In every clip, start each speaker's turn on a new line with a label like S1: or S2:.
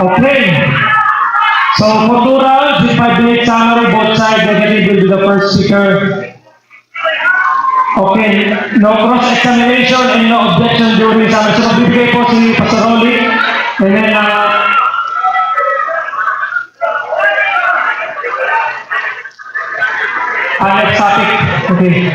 S1: Okay. So for two rounds with 5-minute summary, both sides, negative will be the first speaker. Okay, no cross-examination and no objection during summary. So magbibigay po si Pastor Rolly. And then, next topic. Okay.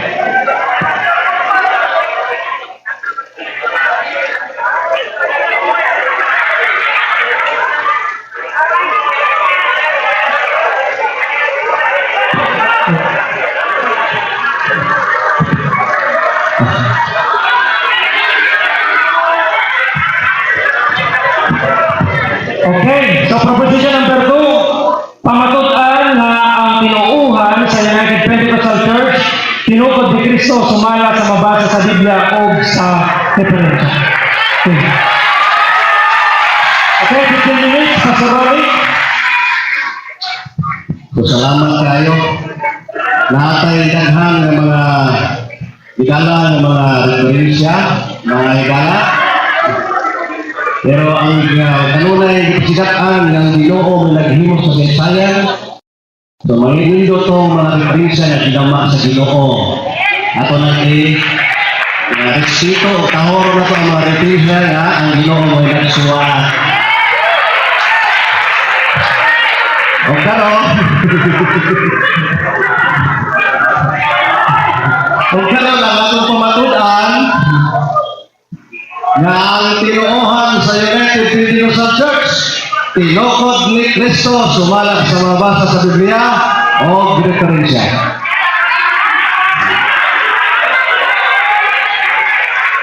S1: Okay, so proposition number 2, pamatud-an na ang tinuuhan sa United Pentecostal Church, tinukod ni Kristo sumala sa mabasa sa Biblia o sa referensya. Okay. Okay, 15 minutes, Pastor Rolly.
S2: So, salamat kayo. Natay daghan ng mga higala ng mga referensya, mga higala. Pero ang kanunay gipasikat-an ng Ginoo may naghimo sa kasaysayan. So mga tong mga referensya na gidama sa Ginoo. Ato nang i respeto o tahoro na to ang mga referensya nga ang Ginoo may nagsuwat. O karon lang atong pamatud-an nga ang tinuohan sa United Pentecostal Church tinukod ni Kristo sumala sa mga basa sa Biblia o referensya.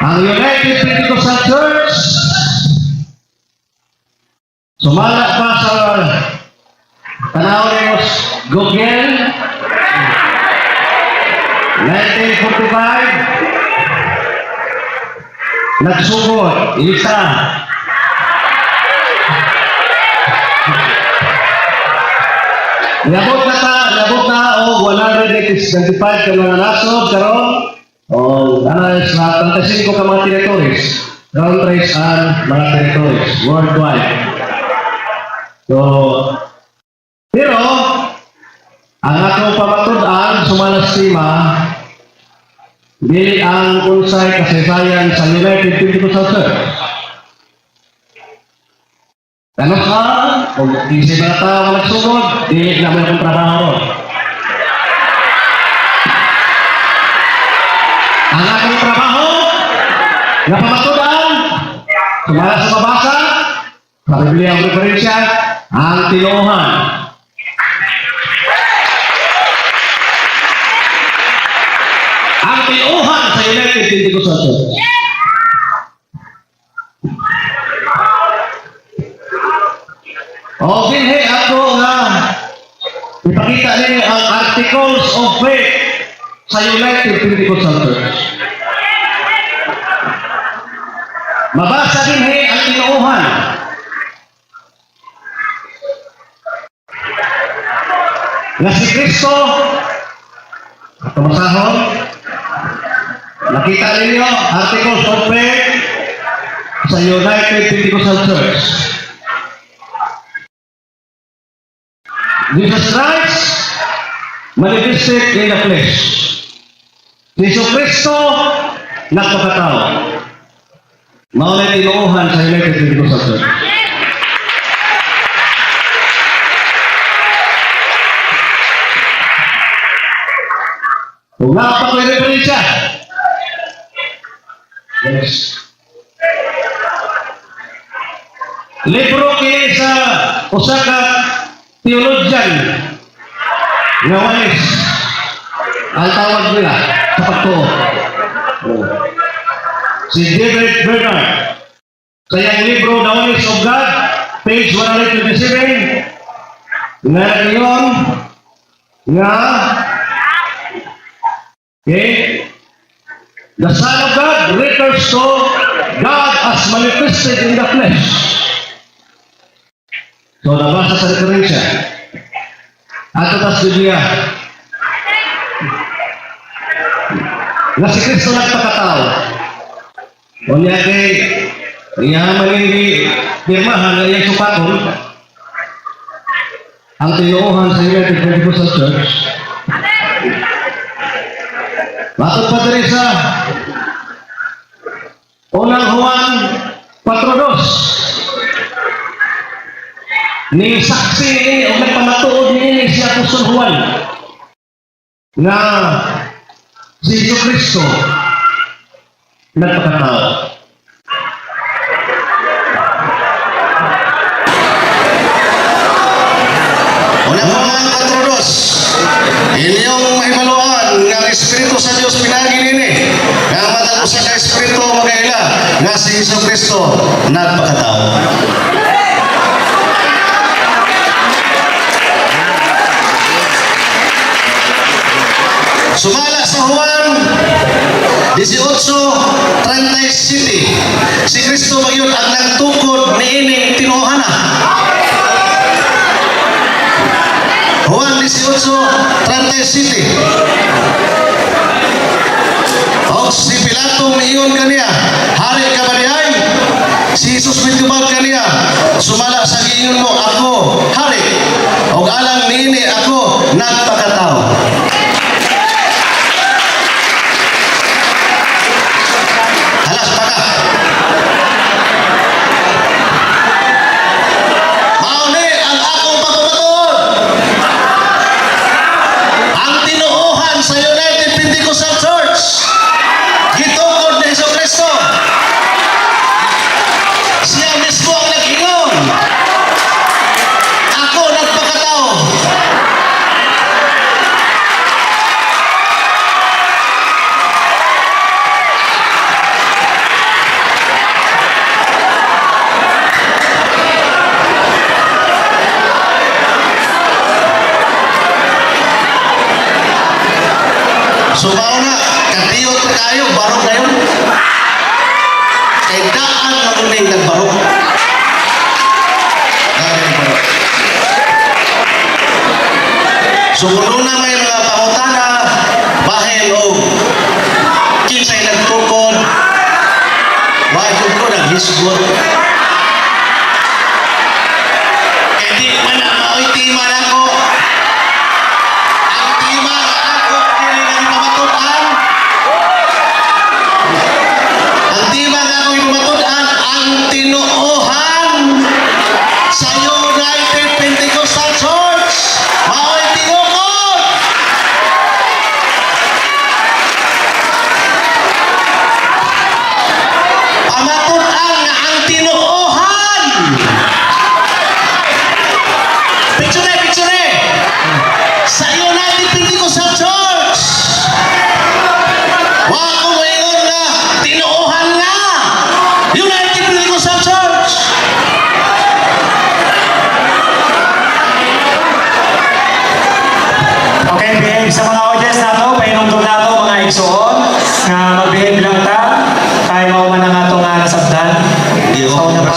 S2: Ang United Pentecostal Church sumala pa sa tanaw nimo Google 1945 nagsugod isa. Niabot na ta, niabot na og 125 ka mga nasod karon o ana sa 35 ka mga territories, countries and mga territories worldwide. So, pero ang atong pamatud-an sumala sa tema, dili ang unsay kasaysayan sa United Pentecostal Church. Kano ka, kung isip na tao nga nagsugod, dili na may akong trabaho ron. Ang akong trabaho, nga pamatudan, sumala sa mabasa, sa Biblia ang referensya, ang tinuohan. Ang tinuohan sa United Pentecostal Church. O dinhi ako nga ipakita ninyo ang Articles of Faith sa United Pentecostal Church. Mabasa dinhi ang tinuohan. Nga si Kristo, tumasahon, nakita ninyo, Articles of Faith sa United Pentecostal Church. Jesus Christ manifested in the flesh. Jesu Cristo nagpakatao. Mao na tinuohan sa United Pentecostal Church. Kung naa pa ko'y referensya. Yes. Libro kini sa usa ka theologian nga walis ang tawag nila sa pagtuo. Oh. Si David Bernard. Sa iyang libro, The Oneness of God, page 127, nga ngayon, nga, okay, the Son of God refers to God as manifested in the flesh. So, nabasa sa referensya. Ato tas Biblia. Nga si Kristo nagpakatao. O niya kay, Iya man hindi pirmahan nga iyang sukaton ang tinuohan sa United Pentecostal Church. Matod pa diri sa Unang Juan 4:2, ni saksi niini o nagpamatuod niini si Apostol Juan nga si Jesu Kristo nagpakatao.
S3: Unang Juan 4:2. Inyong mahibaluan nga ang Espiritu sa Dios pinagi nini. Nga ang matag usa ka Espiritu magaila nga si Jesu Kristo nagpakatao. Sumala sa Juan 18:37, si Kristo magyud ang nagtukod niining tinuohana. Juan 18:37. Og si Pilato miingon kaniya, "Hari ka ba diay?" Si Jesus mitubag kaniya, "Sumala sa giingon mo, ako hari. Og alang niini ako nagpakatao." Halas pa ka. Mao ni ang akong pagpamatuod. Ang tinuohan sa United Pentecostal Church, gitukod ni Jesu Kristo. Siya mismo ang nag-ingon, "Ako nagpakatao." So mao na, kadiyot na kayo, barog na yun. Kay daan maguning nagbarog. Daan nagbarog. So kung na may mga pangutana, bahin og kinsay nagtukod, wa jud ko naghisgot. Kay di man na mao'y tema nako. Ang tema ako dili nga ipamatud-an. Ang tema nga ako ipamatud-an ang tinuohan sa United Pentecostal Church. Mao'y tinukod. Pamatud-an nga ang tinuohan. Picture, picture. Sa United Pentecostal Church. Wa ko moingon nga tinuohan nga United Pentecostal Church.
S1: Okay, behave sa mga audience nato, pahinumdum nato, mga igsoon nga mag-behave lang ta kay mao man ang ato nga nasabtan.
S3: Di
S1: Sa una pa.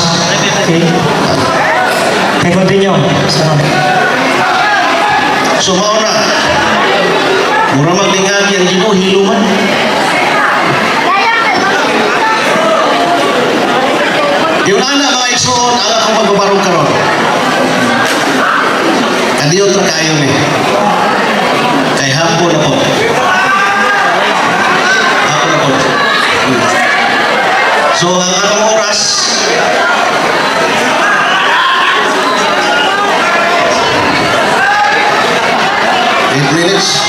S1: Okay. Okay, continue. So,
S3: So mao na. Mura maglingag ang Ginoo, hilo man. Yung ana, mga igsoon, ang akong pagbabarog karon. Kadiyot ra kaayo ni. Kay hapon na po. Hapon na po. So ang atong oras 8 minutes.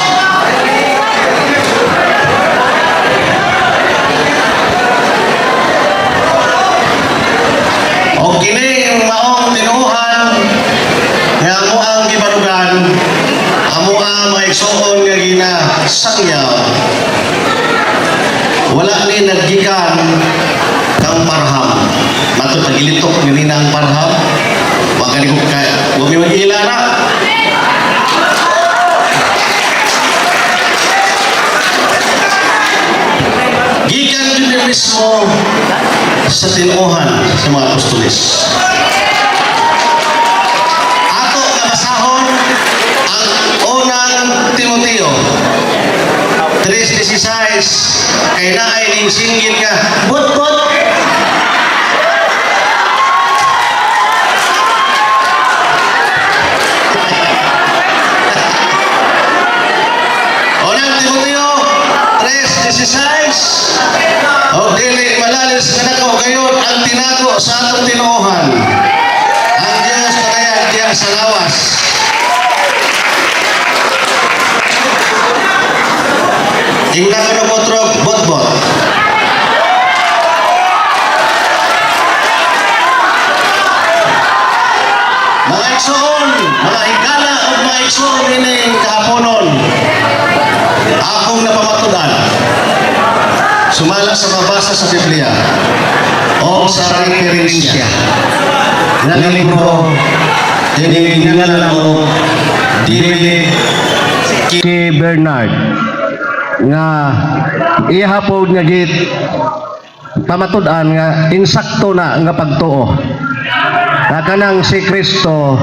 S3: O kini maong tinuohan nga amo ang gibarugan, amo ang mga igsoon nga ginasangyaw. Wala ni naggikan kang Parham. Matod nagilitok ni nina ang Parham. Wa kani ko kaya. Wa mi mag-ila na. Gikan jud ni mismo sa tinuohan sa mga apostoles. Ato nga basahon ang Unang Timoteo 3:16 kay naay ning singgit nga bot-bot. O dili malalis nga dako gayod ang tinago sa atong tinuohan. Ang Diyos nadayag diha sa lawas. Ingna ko no otrog botbot. Mga igsoon, mga higala o mga igsoon ining kahaponon. Akong napamatud-an. Sumala sa mabasa sa Biblia o sa referensya nga libro ini ngalan og David
S2: K. Bernard nga iha pod nga git pamatud-an nga insakto na nga pagtuo nga kanang si Kristo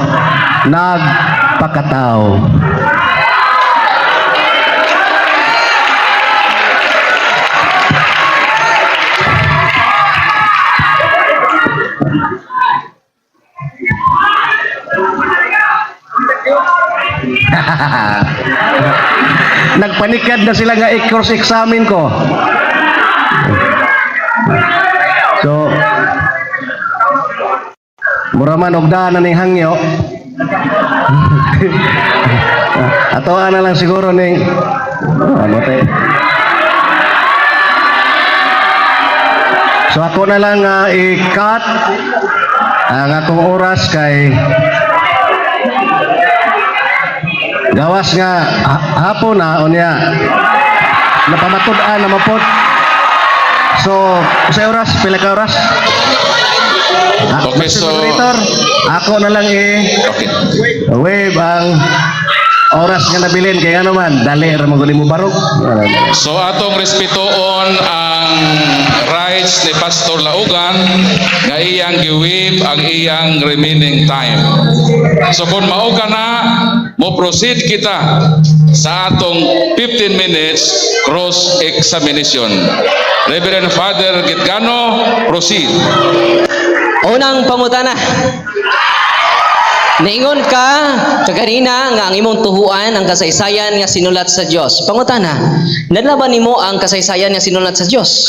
S2: nagpakatao. Nagpanikad na sila nga i-cross-examine ko. So, mura man og daan na ning hangyo. Atoa na lang siguro ning oh, ano te. So ako na lang i-cut ang akong oras kay gawas nga hapon na unya napamatud-an na mapot. So, sa oras, pila ka oras?
S4: Okay,
S2: Mr.
S4: so
S2: Moderator, ako na lang i wave ang oras nga nabilin kay ano man, dali ra man gud mo barog.
S4: So atong respetuon ang rights ni Pastor Laugan nga iyang giwave ang iyang remaining time. So kung mao ka na, mo proceed kita sa atong 15 minutes cross examination. Reverend Father Gitgano, proceed.
S5: Unang pangutana. Niingon ka kaganina nga ang imong tuhuan ang kasaysayan nga sinulat sa Dios. Pangutana, nadala ba nimo ang kasaysayan nga sinulat sa Dios?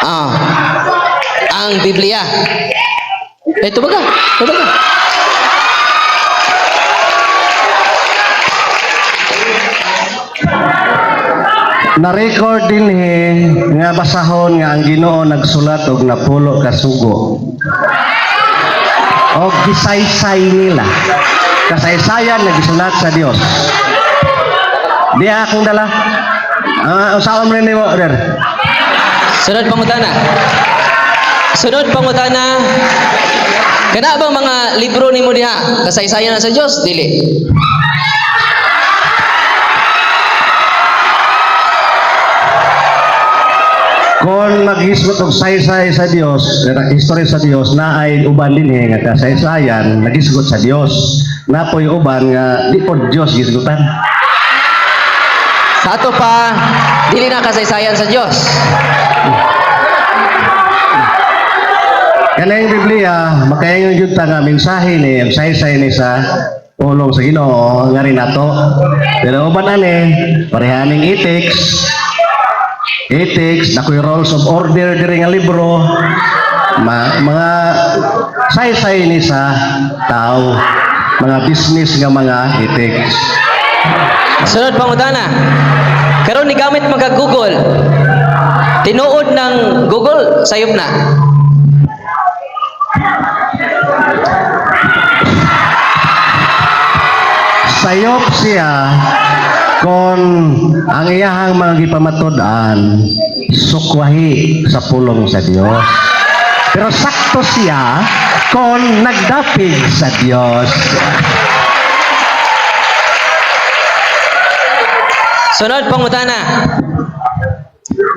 S5: Ah. Ang Biblia. Eh, tubaga. Tubaga.
S2: Na-record din nga basahon nga ang Ginoo nagsulat og napulo ka sugo. Og gisaysay nila. Kasaysayan nga gisulat sa Dios. Di akong dala. Ah, usaon man nimo, der.
S5: Sunod pangutana. Sunod pangutana. Kana bang mga libro nimo diha kasaysayan na sa Dios? Dili.
S2: Kung maghisgot og saysay sa Dios, history sa Dios na ay uban din nga kasaysayan nagisgot sa Dios. Napoy uban nga di po Dios gisgutan.
S5: Sa ato pa, dili na kasaysayan sa Dios.
S2: Kanang Biblia, makaingon jud ta nga mensahe ni ang saysay ni sa pulong sa Ginoo nga rin nato. Pero uban ani, parehaning ethics, ethics, nakoy rules of order diri nga libro, mga saysay ni sa tao, mga business nga mga ethics.
S5: Sunod pangutana. Karon ni gamit magka Google. Tinuod ng Google sayop na.
S2: Sayop siya kon ang iyahang mga gipamatud-an sukwahi sa pulong sa Dios. Pero sakto siya kon nagdapig sa Dios.
S5: Sunod pangutana.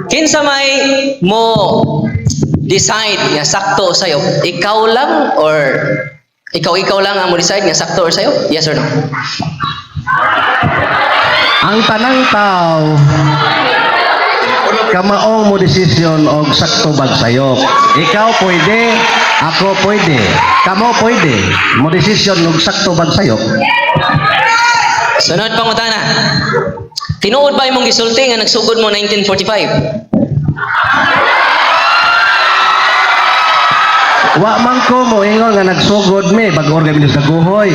S5: Kinsa may mo decide nga sakto o sayop? Ikaw lang or ikaw lang ang mo decide nga sakto or sayop? Yes or no?
S2: Ang tanang tao kamaong mo desisyon og sakto bag sayop. Ikaw pwede, ako pwede, kamo pwede. Mo desisyon og sakto bag sayop.
S5: Sunod pangutana. Tinuod ba imong gisulti nga nagsugod mo 1945?
S2: Wa man ko moingon nga nagsugod mi bag-o ra mi sa guhoy.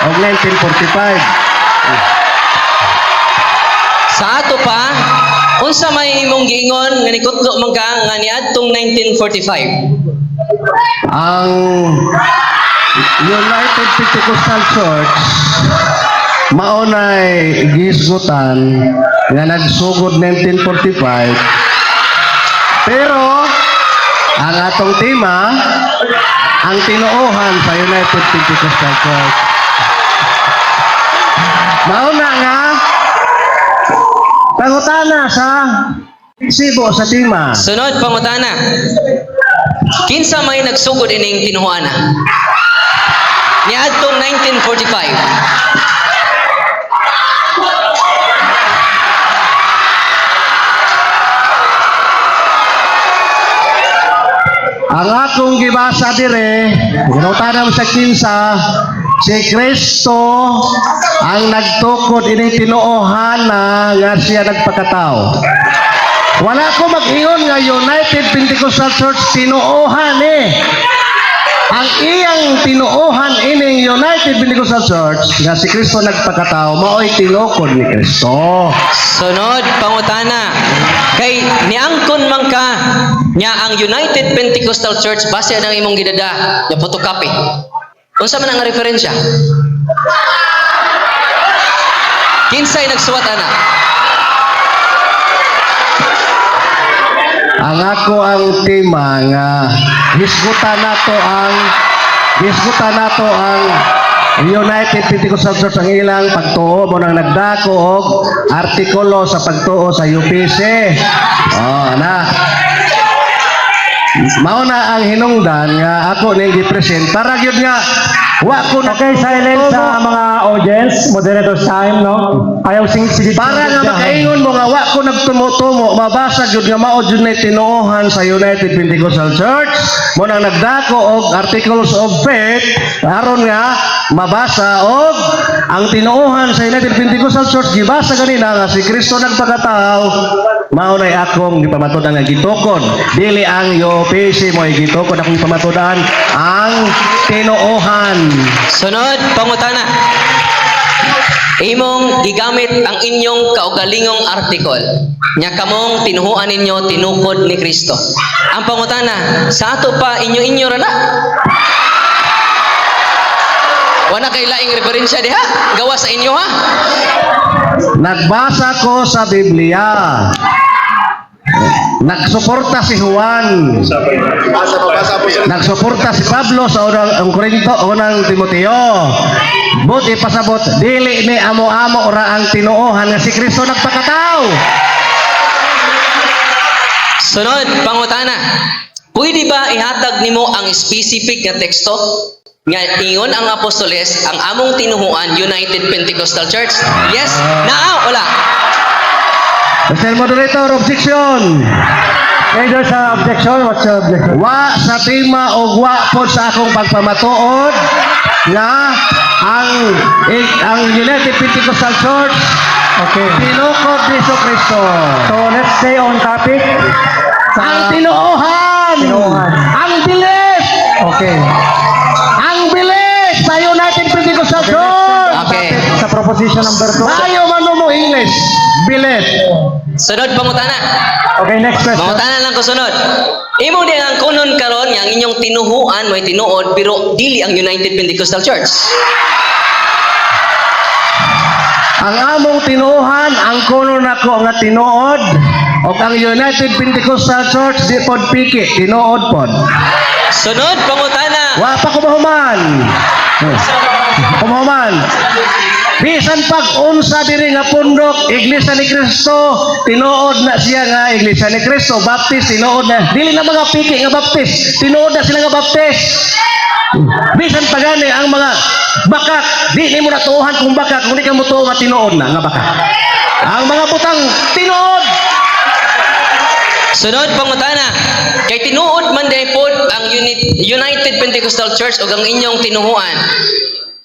S2: Og 1945.
S5: Sa ato pa, unsa may imong giingon nga nikutlo man ka nga niadtong 1945?
S2: Ang United Pentecostal Church mao nay gihisgutan nga nagsugod 1945, pero ang atong tema, ang tinuohan sa United Pentecostal Church. Mao na nga pangutana sa sibo sa tema.
S5: Sunod pangutana. Kinsa may nagsugod ining tinuohana? Niadtong 1945.
S2: Ang akong gibasa dire, ginutana mo sa kinsa, si Kristo ang nagtukod ining tinuohana nga siya nagpakatao. Wala ko mag-ingon nga United Pentecostal Church tinuohan eh. Ang iyang tinuohan ining United Pentecostal Church nga si Kristo nagpakatao, mao'y tinukod ni Kristo.
S5: Sunod pangutana. Kay niangkon man ka nya ang United Pentecostal Church base ang imong gidada nya photocopy. Unsa man ang referensya? Kinsay nagsuwat ana?
S2: Ang ako ang tema nga hisgutan nato ang United Pentecostal Church, ang ilang pagtuo mo nang nagdako og artikulo sa pagtuo sa UPC. Oh, na. Mao na ang hinungdan nga ako ning gi-present para gyud nga wa ko na
S1: Okay, silence sa mga audience. Moderator's time, no? Ayaw sing sige.
S2: Para nga makaingon mo nga wa ko nagtumo-tumo, mabasa gyud nga mao jud na tinuohan sa United Pentecostal Church mo nang nagdako og articles of faith aron nga mabasa og ang tinuohan sa United Pentecostal Church gibasa ganina nga si Kristo nagpakatao. Mao nay akong gipamatud-an nga gitukod, dili ang UPC mo gitukod. Akong gipamatud-an ang tinuohan.
S5: Sunod pangutana. Imong gigamit ang inyong kaugalingong article. Nya kamong tinuhuan ninyo tinukod ni Kristo. Ang pangutana, sa ato pa inyo-inyo ra na. Wala kay laing referensya diha. Gawa sa inyo ha.
S2: Nagbasa ko sa Biblia. Nagsuporta si Juan. Nagsuporta si Pablo sa unang ang Korinto, unang Timoteo. Buti pasabot, dili ni amo-amo ora ang tinuohan nga si Kristo nagpakatao.
S5: Sunod pangutana. Pwede ba ihatag nimo ang specific nga teksto nga ingon ang apostoles ang among tinuhuan United Pentecostal Church? Yes, naa wala.
S2: Mr. Moderator, objection.
S1: Okay, there's a objection. What's your objection?
S2: Wa sa tema o wa pod sa akong pagpamatuod nga ang United Pentecostal Church tinukod ni Kristo.
S1: So, let's stay on topic. Sa,
S2: Ang tinuohan!
S1: Tinuohan.
S2: Ang belief! Ang belief sa United Pentecostal Church!
S5: Okay.
S1: Sa proposition number 2.
S2: Maayo man mo mo English. Belief.
S5: Sunod pangutana.
S1: Okay, next question.
S5: Mangutana lang ko sunod. Imo di ang kunon karon nga ang inyong tinuhuan may tinuod pero dili ang United Pentecostal Church.
S2: Ang among tinuohan, ang kuno nako nga tinuod, ug ang United Pentecostal Church di pod piki, tinuod pod.
S5: Sunod pangutana.
S2: Wa pa ko mahuman. Kumahuman. Bisan pag unsa diri nga pundok, Iglesia ni Cristo, tinuod na siya nga Iglesia ni Cristo, Baptist tinuod na. Dili na mga piki nga Baptist, tinuod na sila nga Baptist. Bisan pa gani ang mga bakak, di nimo na tuohan kung bakak, kung di ka mo tuo nga tinuod na nga bakak. Ang mga butang tinuod.
S5: Sunod pangutana. Kay tinuod man diay pod ang United Pentecostal Church ug ang inyong tinuhuan.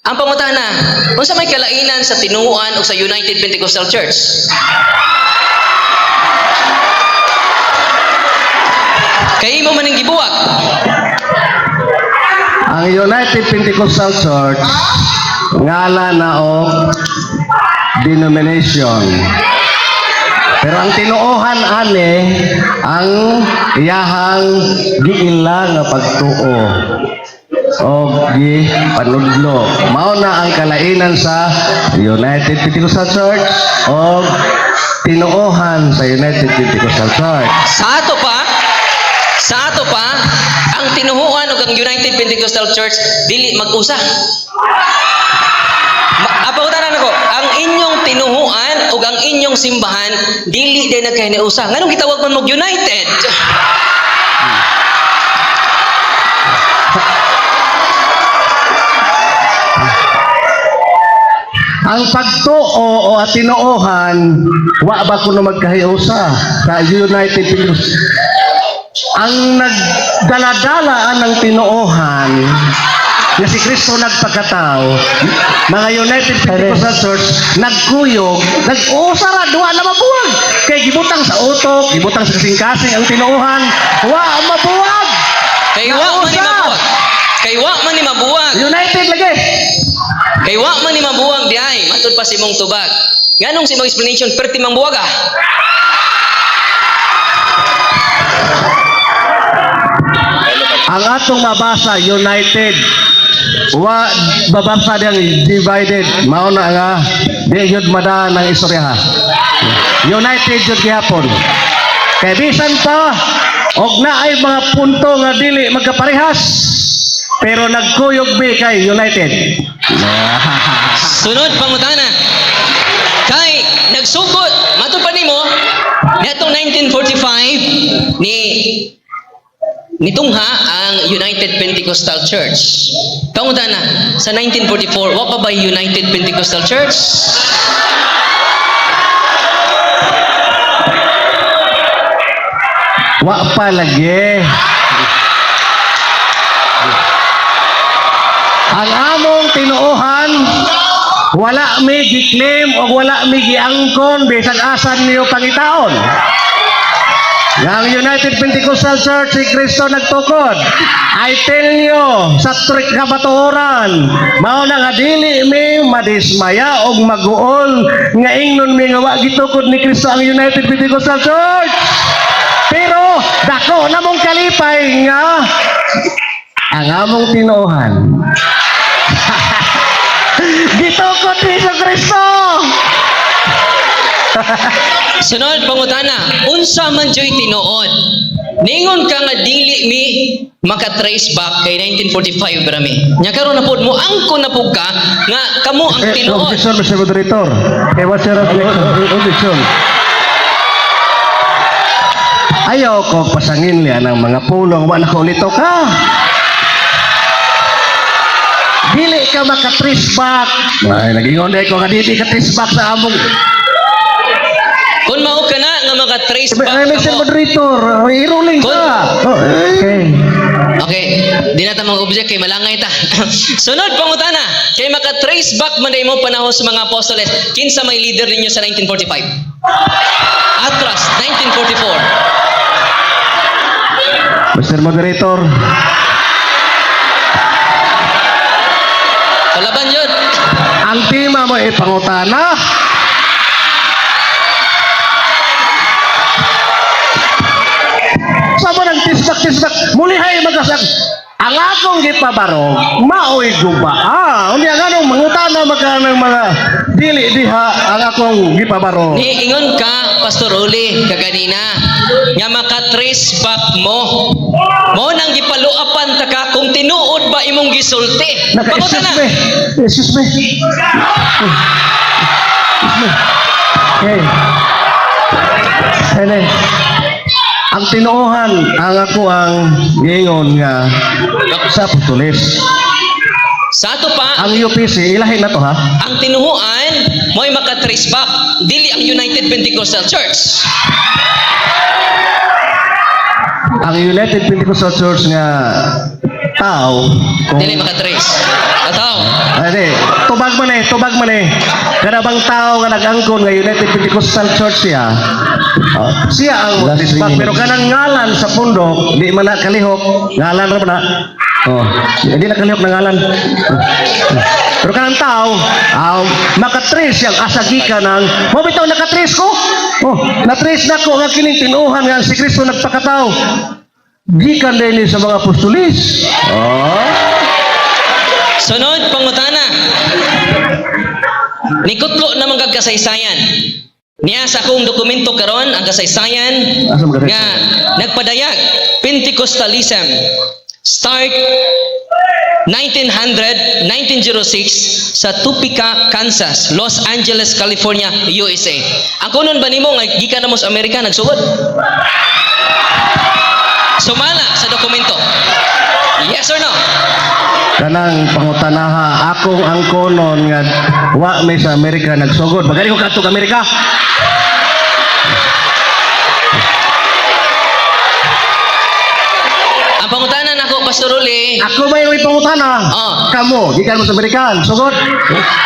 S5: Ang pangutana, unsa may kalainan sa tinuohan o sa United Pentecostal Church? Kay imo man ning gibuwag.
S2: Ang United Pentecostal Church ngala na og denomination. Pero ang tinuohan ani ang iyahang giila nga pagtuo o gipanudlo. Mao na ang kalainan sa United Pentecostal Church o tinuohan sa United Pentecostal Church.
S5: Sa ato pa, ang tinuhuan ug ang United Pentecostal Church dili mag-usa. Pangutana nako, ang inyong tinuhuan ug ang inyong simbahan dili din nagkahiusa. Nganong gitawag man mo United?
S2: Ang pagtuo o tinuohan, wa ba kuno magkahiusa sa United Pentecostal? Ang nagdaladala ang tinuohan nga si Kristo nagpakatao, mga United Pentecostal Church nagkuyog, nag-usa ra, duwa na mabuwag. Kay gibutang sa utok, gibutang sa kasing-kasing ang tinuohan, wa mabuwag.
S5: Kay wa man ni
S2: Nausa.
S5: mabuwag. Kay wa man ni mabuwag.
S2: United lagi.
S5: Kay wa man ni mabuwag diay, matud pa si mong tubag. Nganong si mong explanation perti mang buwag ah?
S2: Ang atong mabasa united, wa babasa diyang divided. Mao na nga di gyud madaan ang istorya ha. United jud gihapon kay bisan pa og naay mga punto nga dili magkaparehas, pero nagkuyog bi kay united.
S5: Sunod pangutana. Kay nagsugod matud pa nimo niadtong 1945 ni nitungha ang United Pentecostal Church. Pangutana, sa 1944 wa pa ba United Pentecostal Church?
S2: Wa pa lagi. Ang among tinuohan, wala mi gi-claim o wala mi giangkon bisag asan niyo pangitaon. Ang United Pentecostal Church, si Kristo nagtukod. I tell you, sa trick kamatuoran, mao na nga dili mi madismaya og maguol nga ingnon mi nga wa gitukod ni Kristo ang United Pentecostal Church. Pero dako na mong kalipay nga ang among tinuohan gitukod ni Hesus Kristo.
S5: Sunod pangutana, unsa man joy tinuod? Ningon ka nga dili mi maka-trace back kay 1945 ra mi. Nya karon na pud mo angkon na pud ka nga kamo ang tinuod.
S2: Objection, Mr. Moderator. Okay, what's your objection? Objection. Ayaw ko pasangin liya ng mga pulong. Wala ko ulito ka. Dili ka maka-trace back. Ay, nagingon ko nga dili ka trace back sa among.
S5: Kung mao ka na nga maka-trace back
S2: Ay, Mr.
S5: kamo.
S2: Moderator, i-ruling ka. Okay.
S5: Okay, di na ta mag-object kay malangay ta. Sunod pangutana, kay maka-trace back man mo panahon sa mga apostoles, kinsa may leader ninyo sa 1945? Atras 1944.
S2: Mr. Moderator,
S5: Palaban yun.
S2: Ang tema mo ay pangutana. Sa mo nang tisbak-tisbak, mulihay magasag. Ang akong gipabarog, maoy guba. Ah, unya nganong mangutana maka ng mga dili diha ang akong gipabarog.
S5: Niingon ka, Pastor Uli, kaganina, nga maka-trace back mo. Mo nang gipaluapan ta ka kung tinuod ba imong gisulti.
S2: Naka, excuse
S5: Pangutana.
S2: me. Excuse me. Excuse me. Okay. Hele. Ang tinuohan, ang ako ang giingon nga sa apostoles.
S5: Sa ato pa,
S2: Ang UPC, ilahin na to ha.
S5: ang tinuhuan mo'y maka-trace back dili ang United Pentecostal Church.
S2: Ang United Pentecostal Church nga tao kung
S5: Dili makatrace. Ataw.
S2: Ay, di, tubag man eh, tubag man eh. Kana bang tao nga nag-angkon nga United Pentecostal Church siya? Oh, siya ang
S1: Last
S2: mo
S1: 3
S2: back, pero
S1: minutes.
S2: kanang ngalan sa pundok, di man na kalihok, ngalan ra man na. Oh, hindi na kalihok na ngalan. Oh. Pero kanang tao, makatrace siyang asa gikan ang, mo bitaw nakatrace ko? Oh, natrace na ko nga kining tinuohan nga si Kristo nagpakatao. Gikan din sa mga apostolis. Oh.
S5: Sunod, pangutana. Nikutlo na mga kasaysayan. Niya sa akong dokumento karon ang kasaysayan
S2: Asa man kasaysayan?
S5: nga nagpadayag Pentecostalism start 1900 1906 sa Topeka, Kansas, Los Angeles, California, USA. Ang kunon ba nimo nga gikan na mo sa Amerika nagsugod? Sumala sa dokumento. Yes or no?
S2: Kanang pangutanaha akong angkonon nga wa may sa Amerika nagsugod. Magani ko kadtog Amerika.
S5: Ang pangutana nako, Pastor Uli,
S2: Ako ba yung pangutana?
S5: Ah.
S2: Kamo, gikan mo sa Amerika, sugod.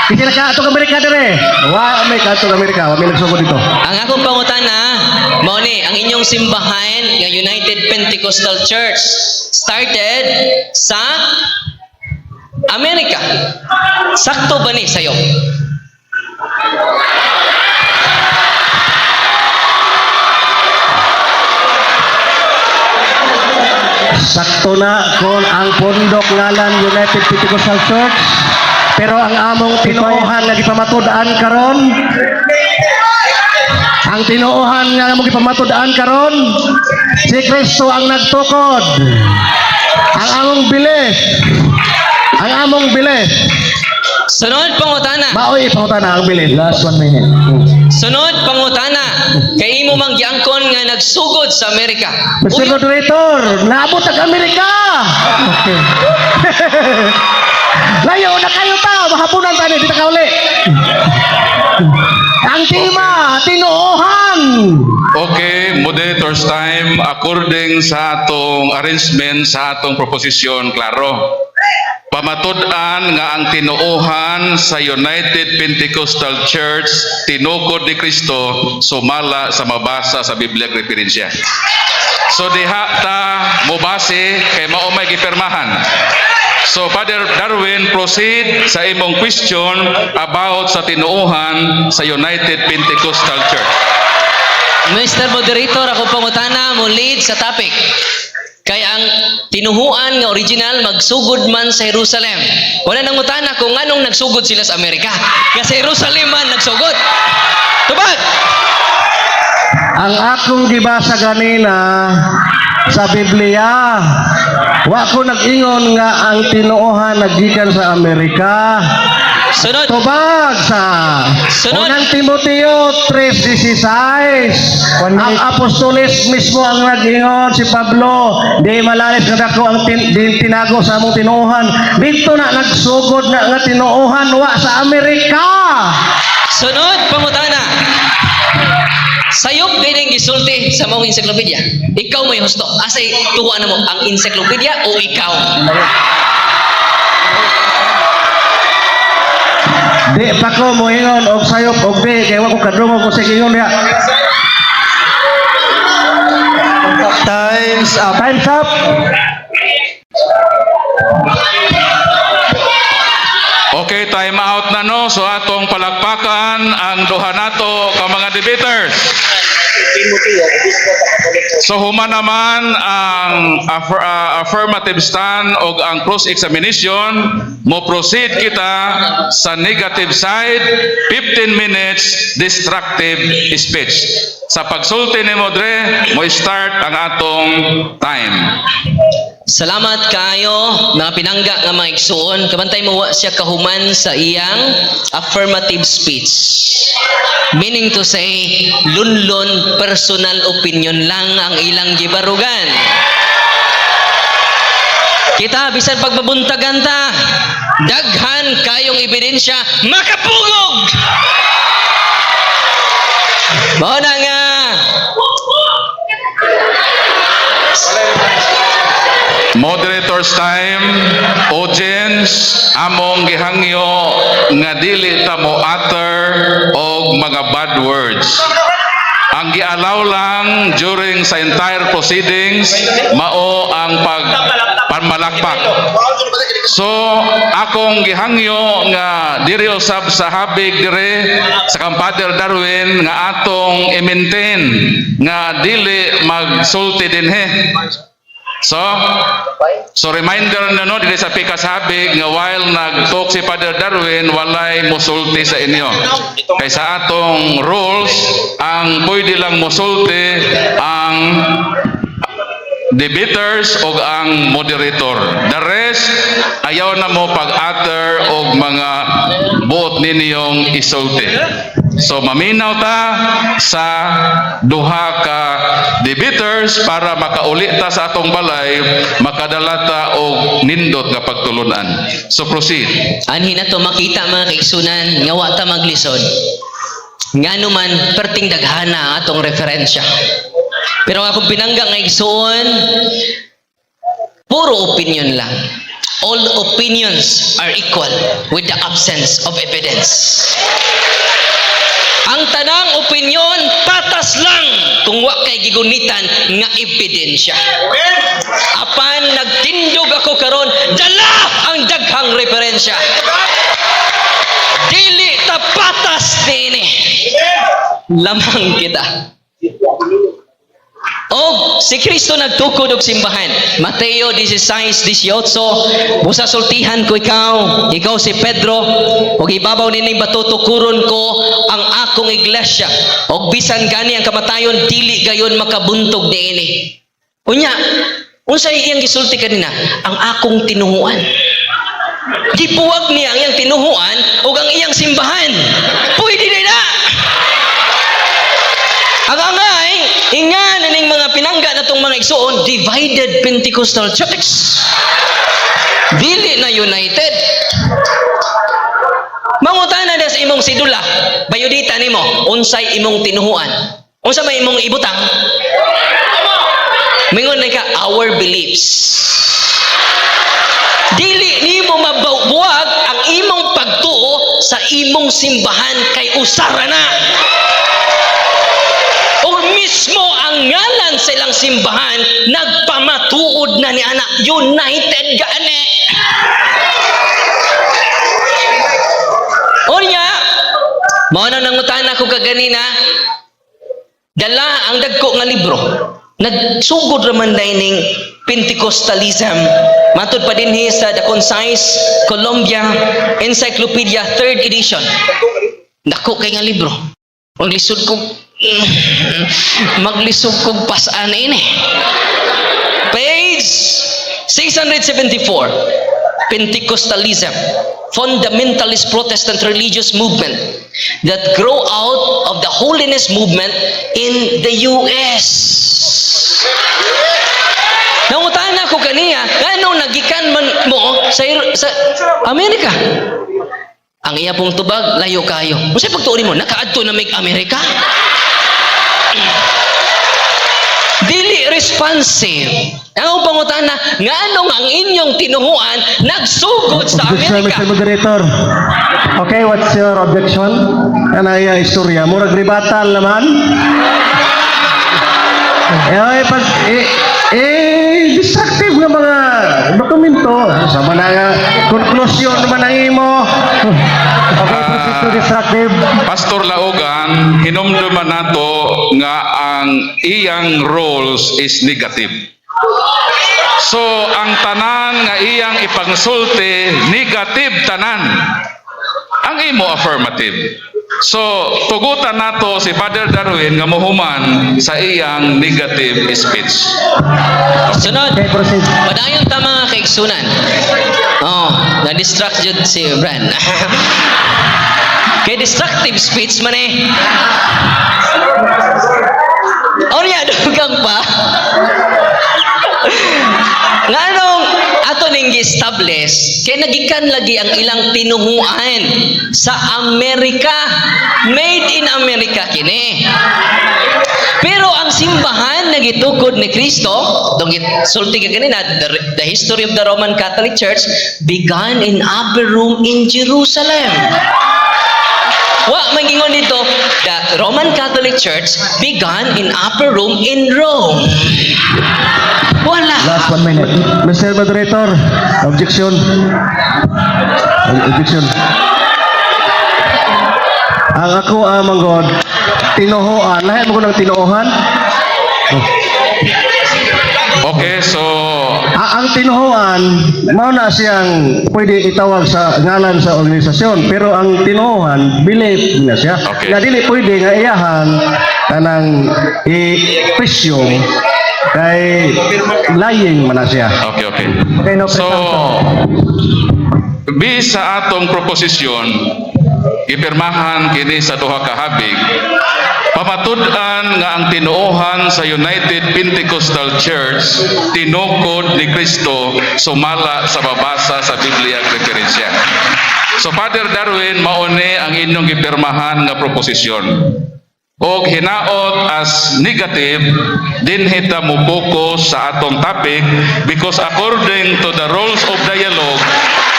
S2: Kasi na kaadtog Amerika dire. Wa may kaadtog Amerika, wa may nagsugod dito.
S5: Ang akong pangutana, mao ni ang inyong simbahan nga United Pentecostal Church started sa Amerika. Sakto ba ni sayo?
S2: Sakto na kon ang pundok ngalan United Pentecostal Church. Pero ang among tinuohan nga gipamatud-an karon, ang tinuohan nga among gipamatud-an karon, si Kristo ang nagtukod. Ang among belief, ang among belief,
S5: Sunod pangutana.
S2: maoy pangutana ang belief.
S1: Last 1 minute.
S5: Sunod pangutana. Kay imo mang giangkon nga nagsugod sa Amerika.
S2: Mr.
S5: Uy,
S2: Moderator, naabot ang Amerika.
S1: Okay.
S2: Layo na kayo ta, mahapunan tayo, di ta kauli. Ang tema, tinuohan.
S4: Okay, moderator's time according sa atong arrangement sa atong proposisyon, klaro. Pamatud-an nga ang tinuohan sa United Pentecostal Church tinukod ni Kristo sumala sa mabasa sa Biblia referensya. So diha ta mobase kay mao may gipirmahan. So Father Darwin, proceed sa imong question about sa tinuohan sa United Pentecostal Church.
S5: Mr. Moderator, ako pangutana mo lead sa topic. Kay ang tinuhuan nga original magsugod man sa Jerusalem. Wala nang utana kung anong nagsugod sila sa Amerika. Kasi Jerusalem man nagsugod. Tubag!
S2: Ang akong gibasa ganina sa Biblia, wa ko nag-ingon nga ang tinuohan naggikan sa Amerika.
S5: Sunod.
S2: Tubag sa
S5: Sunod.
S2: Unang Timoteo 3:16.
S1: One
S2: Ang
S1: minute.
S2: apostoles mismo ang nag-ingon, si Pablo, di malalis nga dako ang di tinago sa among tinuohan. Dito na nagsugod na nga tinuohan, wa sa Amerika.
S5: Sunod, pangutana. Sayop din ang gisulti sa maong encyclopedia. Ikaw may husto. Asay tuwa na mo ang encyclopedia o ikaw?
S2: Di pa ko moingon og sayop og di kay wa ko kadungog ko sa ingon diha.
S1: Time's up.
S2: Time's up.
S4: Okay, time out na, no. So atong palakpakan ang duha nato ka mga debaters. So human naman ang affirmative stand o ang cross examination, mo proceed kita sa negative side, 15 minutes destructive speech. Sa pagsulti ni Modre, mo start ang atong time.
S5: Salamat kayo mga pinangga nga mga igsuon. Kabantay mo, wa siya kahuman sa iyang affirmative speech. Meaning to say, lunlon, personal opinion lang ang ilang gibarugan. Kita bisan pagbabuntagan ta, daghan kayong ebidensya makapugog. Mao na nga.
S4: Moderator's time, audience, among gihangyo nga dili ta mo utter og mga bad words. Ang gi-allow lang during sa entire proceedings mao ang pag pamalakpak. So akong gihangyo nga diri usab sa habig dire sa kang Father Darwin nga atong i-maintain nga dili magsulti dinhe. So reminder na, no, dili sa pikas habig nga while nag-talk si Father Darwin, walay musulti sa inyo. Kay sa atong rules, ang pwede lang musulti ang debaters o ang moderator. The rest, ayaw na mo pag-utter og mga buot ninyong isulti. So maminaw ta sa duha ka debaters para makauli ta sa atong balay, makadala ta og nindot nga pagtulunan. So proceed.
S5: Anhi na to makita, mga kaigsunan, nga wa ta maglisod. Ngano man perting daghana ang atong referensya. Pero ang akong pinangga nga igsuon, puro opinion lang. All opinions are equal with the absence of evidence. Ang tanang opinion patas lang kung wa kay gigunitan nga ebidensya. Apan nagtindog ako karon, dala ang daghang referensya. Dili ta patas niini. Lamang kita. Og si Kristo nagtukod og simbahan. Mateo 16:18, "Busa sultihan ko ikaw, ikaw si Pedro, ug ibabaw nining bato tukuron ko ang akong iglesia. Og bisan gani ang kamatayon dili gayon makabuntog niini." Unya, unsay iyang gisulti kanina? Ang akong tinuhuan. Gibuwag niya ang iyang tinuhuan ug ang iyang simbahan. Pwede na. Ang angay, inga na ning mga pinangga na tong mga igsuon, divided Pentecostal Church. Dili na united. Mangutana na sa imong sidula, biodata nimo, unsay imong tinuhuan? Unsa may imong ibutang? Mingon na ka, "Our beliefs." Dili nimo mabuwag ang imong pagtuo sa imong simbahan kay usara na. O mismo ang ngalan sa ilang simbahan nagpamatuod na ni ana, united gani. Unya, mao na nangutana ko kaganina, dala ang dagko nga libro. Nagsugod raman ning Pentecostalism. Matud pa dinhi sa The Concise Columbia Encyclopedia 3rd edition. Dako kay nga libro. Maglisod kog pasaan ini. Page 674. Pentecostalism, fundamentalist Protestant religious movement that grow out of the holiness movement in the US. Nangutana ko kaniya, nganong nagikan man mo sa Amerika? Ang iya pong tubag, layo kayo. Unsay pagtuo nimo? Nakaadto na mig Amerika? Dili responsive. Ang akong pangutana, nganong ang inyong tinuhuan nagsugod sa
S1: Objection,
S5: Amerika?
S1: Mr. Moderator. Okay, what's your objection?
S2: Kanay istorya, murag rebuttal naman. Eh, pag, eh, eh, destructive nga mga dokumento. Sama na nga, konklusyon naman ang imo.
S1: Okay, proceed to destructive.
S4: Pastor Laugan, hinumduman nato nga ang iyang roles is negative. So, ang tanan nga iyang ipangsulti, negative tanan. Ang imo affirmative. So, tugutan nato si Father Darwin nga mohuman sa iyang negative speech.
S5: Sunod.
S1: Okay, proceed.
S5: Padayon ta, mga kaigsunan. Oh, na-distract jud si Bran. Kay destructive speech man eh. Unya, dugang pa. Nganong ato ning gi-establish kay nagikan lagi ang ilang tinuhuan sa Amerika? Made in America kini. Pero ang simbahan nga gitukod ni Kristo, dong sulti ka ganina, the history of the Roman Catholic Church began in upper room in Jerusalem. Wa man gingon dito, the Roman Catholic Church began in upper room in Rome. Wala.
S1: Last one minute.
S2: Mr. Moderator, objection. Objection. Ang ako ang manggod, tinuhuan. Lahi mo ko ng tinuohan?
S4: Okay, so
S2: Ang tinuhuan, mao na siyang pwede itawag sa ngalan sa organisasyon, pero ang tinuohan, belief na siya. Nga dili pwede nga iyahan kanang i-presume kay lying man na siya.
S4: Okay.
S1: Okay, no
S4: So,
S1: presumption.
S4: bis sa atong proposisyon, gipirmahan kini sa duha ka habig, pamatud-an nga ang tinuohan sa United Pentecostal Church tinukod ni Kristo sumala sa babasa sa Biblia referensya. So Father Darwin, mauni ang inyong gipirmahan nga proposisyon. Og hinaot as negative dinhi ta mo focus sa atong topic because according to the rules of dialogue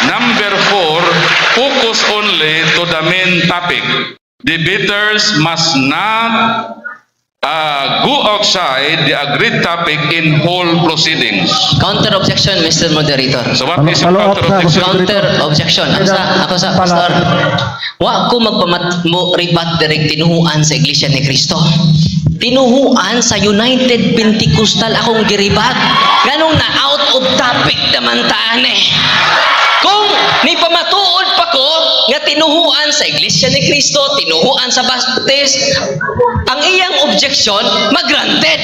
S4: number 4, focus only to the main topic. Debaters must not go outside the agreed topic in whole proceedings.
S5: Counter objection, Mr. Moderator.
S4: So what is your
S2: Follow up
S4: counter
S2: sa-
S4: objection?
S5: Counter objection. Ako sa, Pastor. Wa ko magpamat mo rebat direct tinuhuan sa Iglesia ni Cristo. Tinuhuan sa United Pentecostal akong gi-rebut. Ganong na out of topic naman taan eh. Kung ni pamatuod pa ko nga tinuhuan sa Iglesia ni Cristo, tinuhuan sa Baptist, ang iyang objection magranted.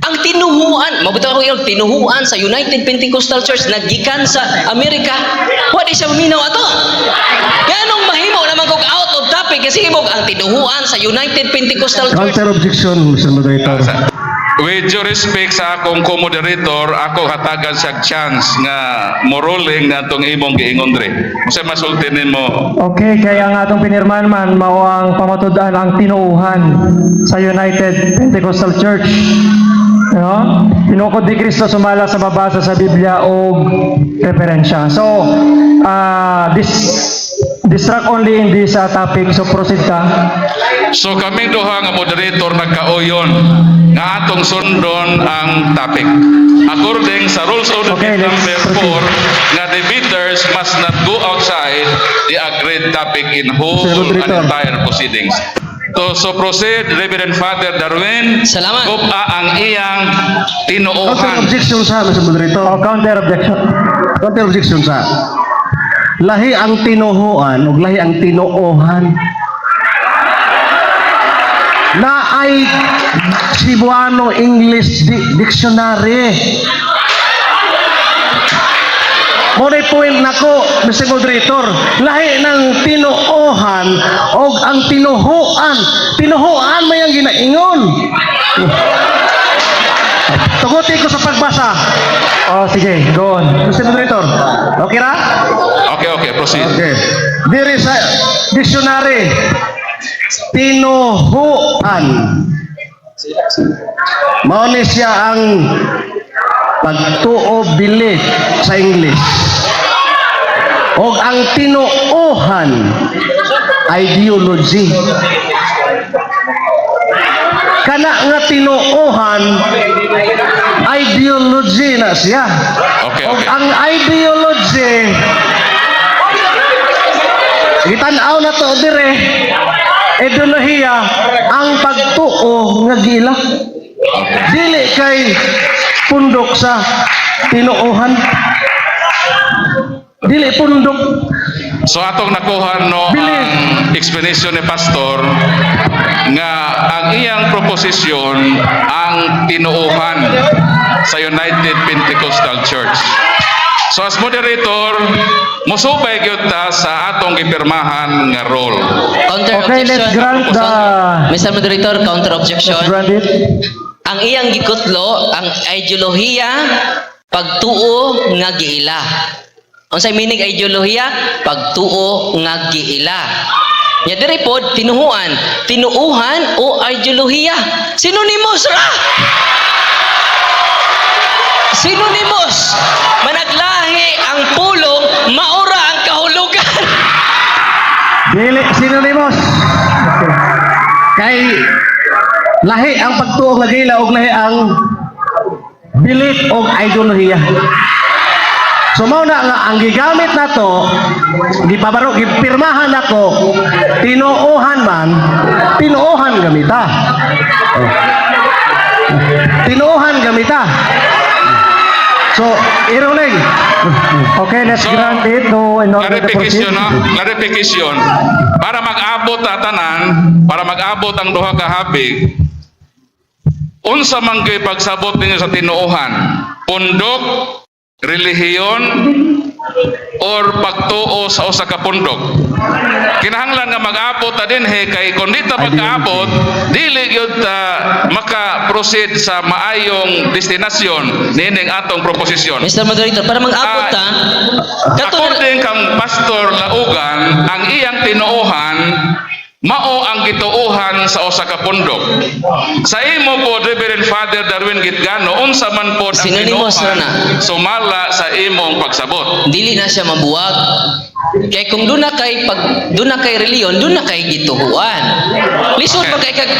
S5: Ang tinuhuan, mabuta ko yung tinuhuan sa United Pentecostal Church naggikan sa Amerika, wa di siya maminaw ato. Ganong mahimo naman kog out of topic kasi mo ang tinuhuan sa United Pentecostal Church.
S2: Counter objection, Mr. Moderator.
S4: With due respect sa akong co-moderator, ako hatagan siya chance nga moruling na itong imong giingon dre. Unsay masulti nimo?
S1: Okay, kaya nga atong pinirmahan man mao ang pamatud-an ang tinuuhan sa United Pentecostal Church. No? Tinukod ni Kristo sumala sa mabasa sa Biblia og referensya. So, this distract only in this topic. So proceed ka.
S4: So kaming duha nga moderator nagkauyon nga atong sundon ang topic. According sa rules of the
S1: Okay, let's
S4: number
S1: proceed.
S4: 4 nga debaters must not go outside the agreed topic in whole
S2: Mr.
S4: and
S2: Moderator.
S4: entire proceedings. So proceed, Reverend Father Darwin.
S5: Salamat.
S4: Guba ang iyang
S2: Counter
S4: tinuohan.
S2: objection sa, Mr. Moderator.
S1: Oh, counter objection.
S2: Counter objection sa. Lahi ang tinuhuan ug lahi ang tinuohan. Na ay Cebuano English Dictionary. Mo na point nako, Mr. Moderator, lahi ng tinuohan og ang tinuhuan. Tinuhuan may ang ginaingon. Tuguti ko sa pagbasa.
S1: Oh, sige, go on.
S2: Mr. Moderator, okay ra?
S4: Okay, proceed.
S2: Okay. Diri sa dictionary, tinuhuan. Mao ni siya ang pagtuo, belief sa English. Og ang tinuohan, ideology. Kana nga tinuohan, ideology na siya. Og ang ideology, gitan-aw na to dire, ideolohiya ang pagtuo nga gila. Dili kay pundok sa tinuohan. Dili pundok.
S4: So atong nakuha no
S2: Believe.
S4: ang explanation ni pastor nga ang iyang proposisyon ang tinuohan sa United Pentecostal Church. So as moderator, musubay gyud ta sa atong gipirmahan nga role.
S5: Counter
S1: Okay,
S5: objection.
S1: let's grant
S5: Mr. Moderator, counter objection.
S1: Let's grant it.
S5: Ang iyang gikutlo, ang ideolohiya, pagtuo nga giila. Unsay meaning ideolohiya? Pagtuo nga giila. Nya diri pod tinuhuan, tinuuhan o ideolohiya. Synonymous ra. Synonymous. Managlahi ang pulong, mao ra ang kahulugan.
S2: Dili synonymous. Kay lahi ang pagtuo nga gila og lahi ang belief og ideolohiya. So mao na nga ang gigamit nato, gipabaro, gipirmahan nako, tinuohan man, tinuohan gamita. Oh. Tinuohan gamita. So, ironing.
S1: Okay, let's
S4: So,
S1: grant it to in order to proceed.
S4: Clarification, no? Clarification. Para mag-abot ta tanan, para mag-abot ang duha ka habig, unsa man gyud pagsabot ninyo sa tinuohan? Pundok, relihiyon, or pagtuo sa usa ka pundok? Kinahanglan nga mag-abot ta dinhi kay kung di ta magkaabot, dili gyud ta maka-proceed sa maayong destinasyon niining atong proposisyon.
S5: Mr. Moderator, para mag-abot ta, kato na,
S4: According kang Pastor Laugan, ang iyang tinuohan mao ang gituohan sa usa ka pundok. Sa imo po, Reverend Father Darwin Gitgano, unsa man po ang
S5: Synonymous
S4: tinuohan
S5: ra na.
S4: sumala sa imong pagsabot?
S5: Dili na siya mabuwag. Kay kung doon na kay reliyon, doon na kay gituhuan. Lisod pa kay kag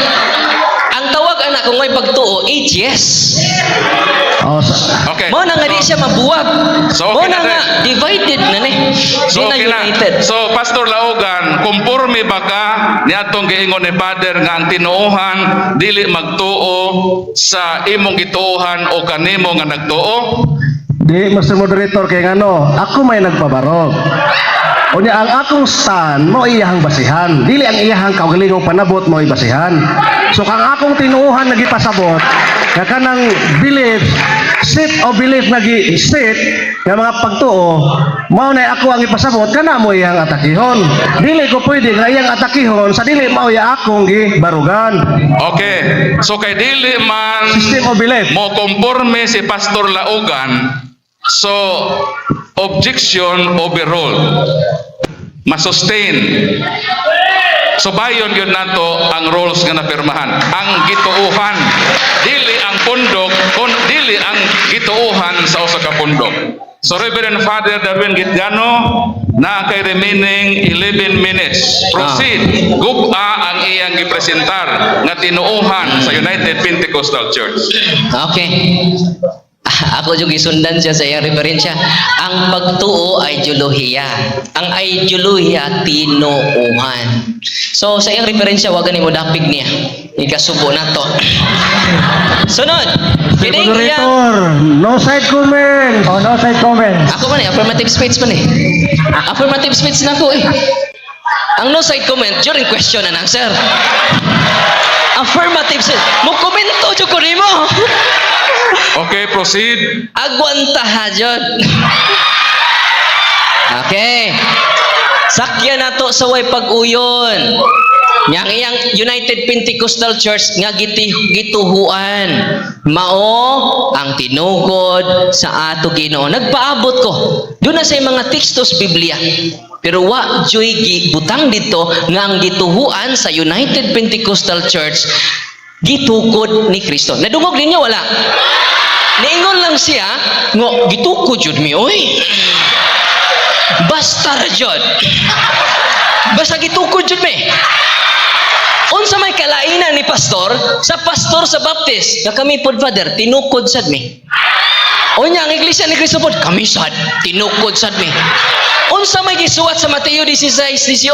S5: ang tawag ana kung may pagtuo, atheist.
S2: Oh, sa-
S4: Okay.
S5: Mao na nga di siya mabuwag.
S4: So,
S5: Mao
S4: okay
S5: na
S4: na
S5: nga divided na ni.
S4: So,
S5: Di na
S4: okay na.
S5: united.
S4: So, Pastor Laugan, kumporme ba ka niadtong giingon ni Father nga ang tinuohan dili magtuo sa imong gituohan o kanimo nga nagtuo?
S2: Di, Mr. Moderator, kay ngano, ako may nagpabarog. Unya ang akong stand mo iyahang basihan. Dili ang iyahang kaugalingong panabot mo basihan. So kang akong tinuohan nga gipasabot, nga kanang belief, set of belief nga gi set nga mga pagtuo, mao na ako ang ipasabot kana mo iyang atakihon. Dili ko pwede nga iyang atakihon sa dili mao ya akong gibarugan.
S4: Okay. So kay dili man
S2: System of belief.
S4: mo konforme si Pastor Laugan, so objection overruled. Masustain. So bayon yun nato ang rules nga napirmahan. Ang gituohan, dili ang pundok, kun dili ang gituohan sa usa ka pundok. So Reverend Father Darwin Gitgano, na kay remaining 11 minutes. Proceed. Guba ang iyang gipresentar nga tinuohan sa United Pentecostal Church.
S5: Okay. Ako yung gisundan siya sa iyang referensya. Ang pagtuo ay ideolohiya. Ang ideolohiya, tinuuhan. So, sa iyang referensya, wag mo dapig niya. Ikasubo na to. Sunod.
S2: Mr.
S5: Kining iyang
S2: Moderator, no side comments.
S1: Oh, no side comments.
S5: Ako man eh, affirmative speech man eh. Affirmative speech na ko eh. Ang no side comment during question and answer. Affirmative speech. Mo komento jud ko nimo.
S4: Okay, proceed.
S5: Agwanta ha jud. Okay. Sakya na to sa way pag-uyon. Yang iyang United Pentecostal Church nga gituhuan. Mao ang tinukod sa ato Ginoo. Nagpaabot ko. Doon na sa mga tekstos Biblia. Pero wa joy gibutang dito nga ang gituhuan sa United Pentecostal Church gitukod ni Kristo. Nadungog ninyo wala? Niingon lang siya nga gitukod jud mi oy. Basta ra jud. Basta gitukod jud mi. Unsa may kalainan ni pastor sa pastor sa Baptist nga kami pod, Father, tinukod sad mi. Unya ang Iglesia ni Cristo pod kami sad tinukod sad mi. Unsa may gisuwat sa Mateo 16:18?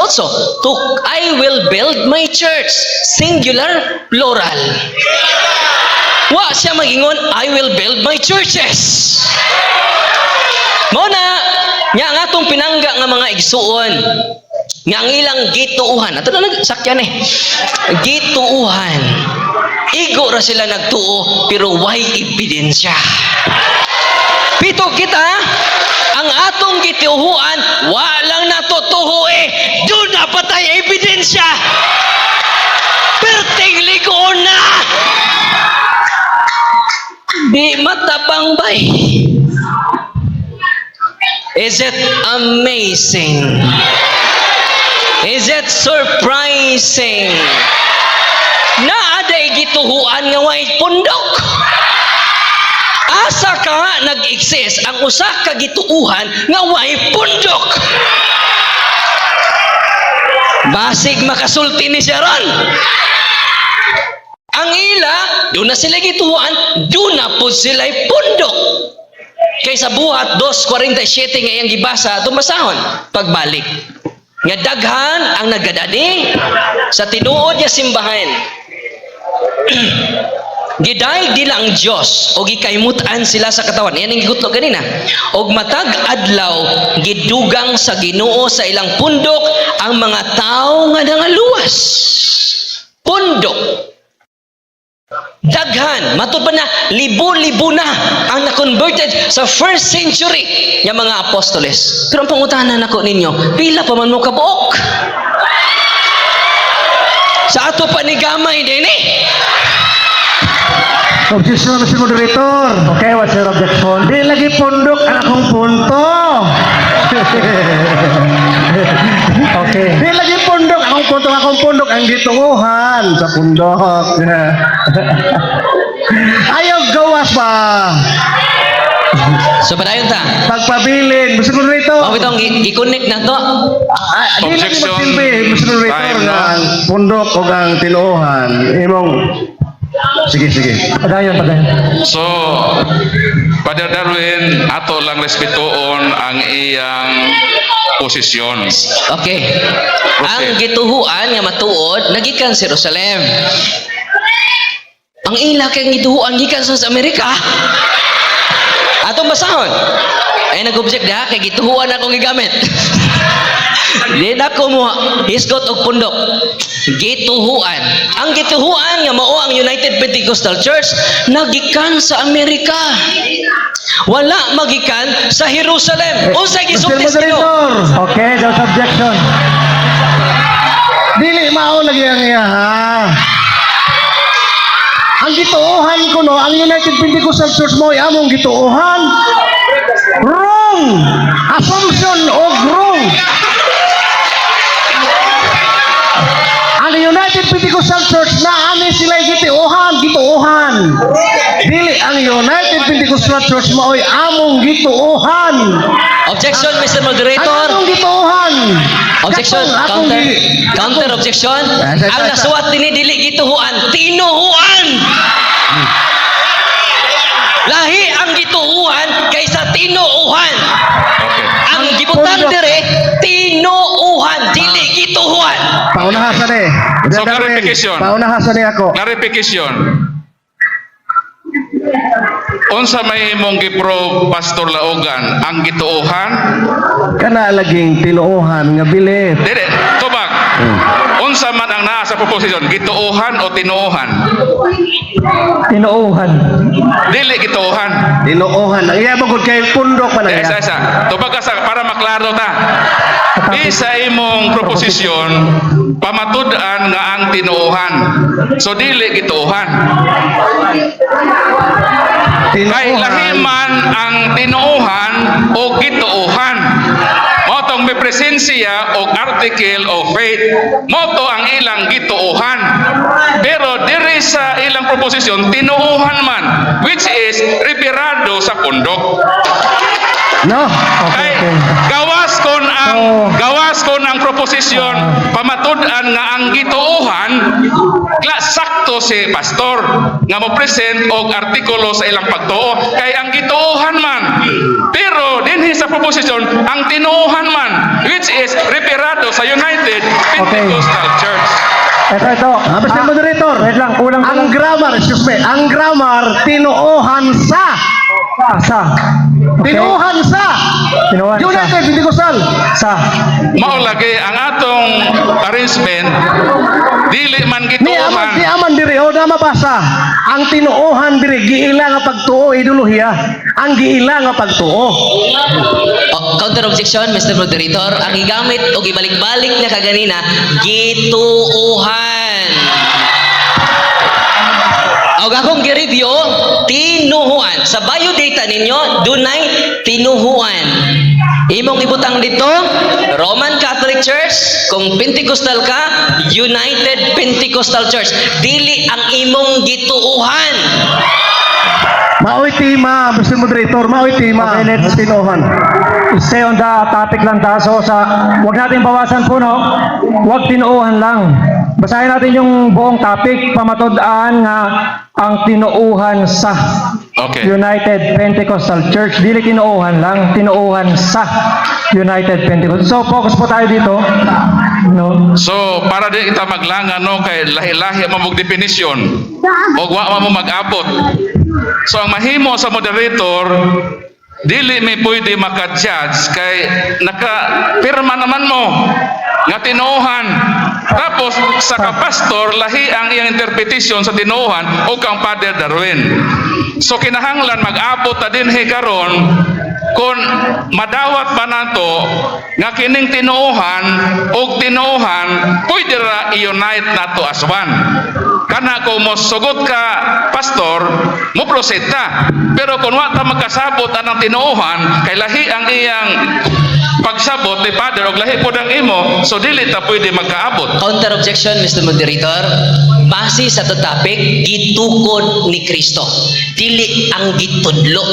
S5: To "I will build my church." Singular, plural. Wa siya magingon, "I will build my churches." Mao na nya ang atong pinangga nga mga igsuon nga ang ilang gituuhan. Ato na nagsakyan eh. Gituuhan. Igo ra sila nagtuo pero why ebidensya? Pito kita, ang atong gituuhan walang natutuho eh. Doon na patay ebidensya. Perting ligoon na. Di matabang bay. Is it amazing? Is it surprising? Naa day gituhuan nga way pundok. Asa ka nag-exist ang usa ka gituuhan nga way pundok? Basig makasulti ni siya ron. Ang ila, duna sila gituhuan, duna po sila pundok. Kay sa Buhat 2:47 nga iyang gibasa, tumasahon pagbalik. Nga daghan ang nagadani sa tinuod nga simbahan. Gidayeg nila ang Dios o gikaimutan sila sa katawan. Yan ang gigutlo ganina. Og matag adlaw gidugang sa Ginoo sa ilang pundok ang mga tawo nga nangaluwas. Pundok. Daghan, matud pa na libo-libo na ang na-converted sa first century nga mga apostoles. Pero ang pangutana nako ninyo, pila pa man mo kabuok? Sa ato pa ni gamay din eh.
S2: Objection, Mr. Moderator.
S1: Okay, what's your objection?
S2: Di lagi pundok ang akong punto.
S1: Okay.
S2: Di lagi pundok akong punto, akong pundok ang gitunguhan sa pundok. Ayaw gawas ba?
S5: So padayon ta.
S2: Pagpabilin, Mr. Moderator.
S5: Mao bitong i-connect na to.
S2: Ah, di lagi
S4: Objection.
S2: magsilbi, Mr. Moderator,
S4: Time, no?
S2: nga ang pundok o ang tinuohan. Imong. Sige, sige.
S1: Padayon, padayon.
S4: So, Father Darwin, ato lang respetuon ang iyang posisyon.
S5: Okay. Ang gituhuan nga matuod nagikan sa Jerusalem. Ang ila kay gituhuan gikan sa Amerika. Atong basahon. Ay nag-object diha kay gituhuan akong gigamit. Di na ko mo hisgot og pundok. Gituhuan. Ang gituhuan nga mao ang United Pentecostal Church nagikan sa Amerika. Wala magikan sa Jerusalem. Unsay
S2: Mr.
S5: gisulti sa Ginoo?
S2: Moderator,
S1: Okay, there's objection.
S2: dili mao lagi ang iya ha. Ang gituohan ko no, ang United Pentecostal Church mo ay among gituohan. Wrong! Assumption og wrong. Ang United Pentecostal Church na ani sila gituohan, gituohan. Dili ang United Pentecostal Church mo ay among gituohan.
S5: Objection, Mr.
S2: Ang
S5: Moderator.
S2: among gituohan.
S5: Objection,
S2: Katong akong
S5: counter. Counter objection.
S2: Ah, sa-
S5: Ang
S2: sa-
S5: nasuwat dinhi dili gituhuan, tinuhuan. Lahi ang gituhuan kaysa tinuuhan.
S4: Okay.
S5: Ang gibutang
S2: pundok.
S5: dire tinuuhan, dili gituhuan.
S2: Paunahan sa ni.
S4: So, clarification.
S2: Paunahan sa ni ako.
S4: Clarification. Unsa may imong gi-prove, Pastor Laogan, ang gituohan?
S2: Kana laging tinuohan nga belief.
S4: Dili, tubag. Unsa man ang naa sa proposition, gituohan o tinuohan?
S1: Tinuuhan.
S4: Dili gituohan.
S2: Tinuohan. Ang iya mo gud kay pundok man ang
S4: Isa,
S2: iya.
S4: isa. Tubag ka sa para maklaro ta. Di sa imong proposisyon, pamatud-an nga ang tinuohan. So dili gituohan. Kay lahi
S2: Tinuohan.
S4: man ang tinuohan o gituohan. Mao tong may presensya og article of faith. Mao to ang ilang gituohan. Pero diri sa ilang proposisyon, tinuohan man, which is referado sa pundok.
S2: No.
S1: Okay,
S4: Kay
S1: okay.
S4: gawas kon ang proposisyon pamatud-an nga ang gituohan kla sakto si pastor nga mo present og artikulo sa ilang pagtuo kay ang gituohan man, pero dinhi sa proposisyon ang tinuohan man, which is referado sa United Pentecostal Church.
S1: Ito, ito.
S2: Ah, Mr. Moderator.
S1: Wait lang, kulang
S2: Ang grammar, excuse me, ang grammar tinuohan sa.
S1: Sa, sa. Okay.
S2: Tinuohan sa.
S1: Tinuohan sa.
S2: United Pentecostal.
S1: Sa.
S4: Mao lagi ang atong arrangement, dili man
S2: Ni aman,
S4: gituohan.
S2: ni aman diri o na mabasa. Ang tinuohan diri giila nga pagtuo ideolohiya. Ang giila nga pagtuo.
S5: Oh, counter objection, Mr. Moderator. Ang gigamit o gibalik-balik niya kaganina, gituuhan. Og akong gi-review, tinuhuan. Sa biodata ninyo, dunay tinuhuan. Imong ibutang dito, Roman Catholic. Catholic Church, kung Pentecostal ka, United Pentecostal Church. Dili ang imong gituuhan.
S2: Maoy tema, Mr. Moderator, maoy tema.
S1: Okay, let's-
S2: Tinuohan.
S1: Stay on the topic lang ta. So sa wag natin bawasan po, no. Wag tinuuhan lang. Basahin natin yung buong topic, pamatud-an nga ang tinuuhan sa United Pentecostal Church. Dili tinuuhan lang, tinuuhan sa United Pentecostal. So focus po tayo dito. No.
S4: So para di kita maglangan, no, kay lahi-lahi man mong definition og wa man mo mag-abot. So ang mahimo sa moderator, dili mi pwede maka-judge kay naka pirma naman mo nga tinuohan. Tapos sa kapastor, lahi ang iyang interpretation sa tinuohan o kang Father Darwin. So kinahanglan mag-abot ta dinhi karon kung madawat ba nato nga kining tinuohan og tinuohan pwede ra i-unite nato as one. Kana kung mo sugot ka, pastor, mo proceed ta. Pero kung wa ta magkasabot anang tinuohan kay lahi ang iyang pagsabot ni Father og lahi pod ang imo, so dili ta pwede magkaabot.
S5: Counter objection, Mr. Moderator. Base sa to topic, gitukod ni Kristo. Dili ang gitudlo.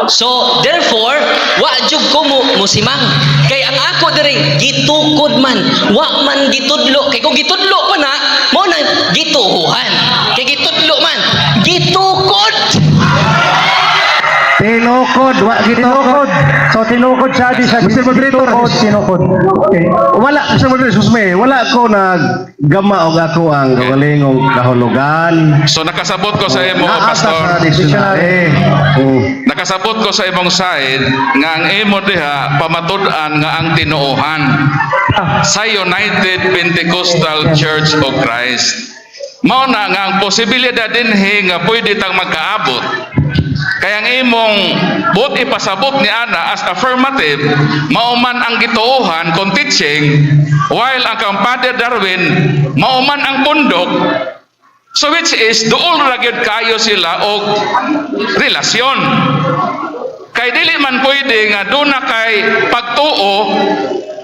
S5: So, therefore, wa jud ko mo musimang. Kay ang ako diri gitukod man, wa man gitudlo. Kay kung gitudlo pa na, mao na gituhuhan. Kay gitudlo man, gitukod.
S2: Tinukod, wa gitukod.
S1: Tinukod. So tinukod siya, di siya
S2: Mr. Moderator.
S1: gitukod, tinukod. Okay.
S2: Wala, Mr. Moderator, sus me, wala ko nagama og ako ang kaugalingong kahulugan.
S4: So nakasabot ko sa imo,
S2: Naa
S4: pastor.
S2: sa dictionary. Oh.
S4: Nakasabot ko sa imong side nga ang imo diha pamatud-an nga ang tinuohan sa United Pentecostal Church of Christ. Mao na nga ang posibilidad dinhi nga pwede tang magkaabot. Kaya ang imong buot ipasabot ni ana as affirmative, mao man ang gituohan kung teaching, while ang kang Father Darwin, mao man ang pundok. So which is, duol ra gyud kayo sila og relasyon. Kay dili man pwede nga duna kay pagtuo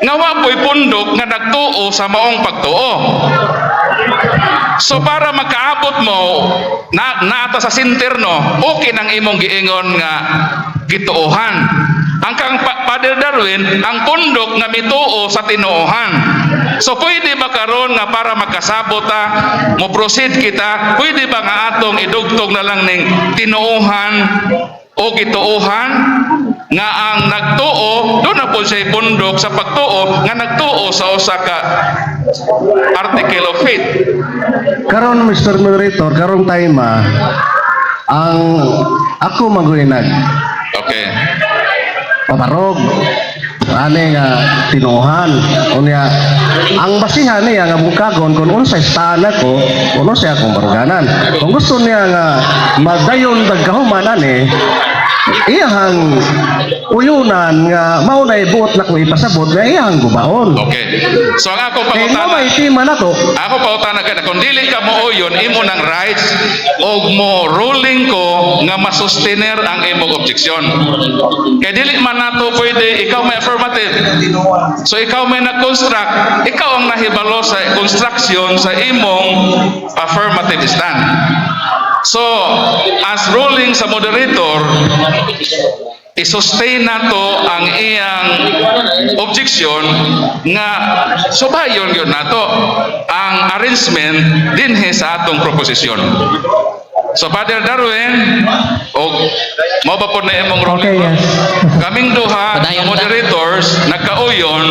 S4: nga wa po'y pundok nga nagtuo sa maong pagtuo. So para makaabot mo na naata sa center, no, okay nang imong giingon nga gituohan. Ang kang Father Darwin, ang pundok nga mituo sa tinuohan. So pwede ba karon nga para makasabot ta, mo proceed kita, pwede ba nga atong idugtong na lang ning tinuohan o gituohan nga ang nagtuo doon na po siya pundok sa pagtuo nga nagtuo sa usa ka article of faith?
S2: Karon, Mr. Moderator, karong time ang ako magoy nag pabarog ani nga tinuohan. Unya ang basihan niya nga bukagon kung unsay staan ako, kung unsay akong baruganan. Kung gusto niya nga madayon dagkahuman ani, iyahang uyunan nga mao na ibuot na ko ipasabot nga iyahang gubaon.
S4: Okay. So ang ako
S2: Kay mo
S4: pangutana,
S2: may tema na to.
S4: Ako pangutana ka na kung dili ka mo uyon, imo nang rights og mo ruling ko nga masustener ang imong objection. Kay dili man nato pwede ikaw may affirmative. So ikaw may nag-construct, ikaw ang nahibalo sa construction sa imong affirmative stand. So, as ruling sa moderator, i-sustain nato ang iyang objection nga subayon yun nato ang arrangement dinhi sa atong proposisyon. So Father Darwin, og mao ba po na imong ruling?
S1: Okay, yes.
S4: Kaming duha
S5: Padayon
S4: nga moderators nagkauyon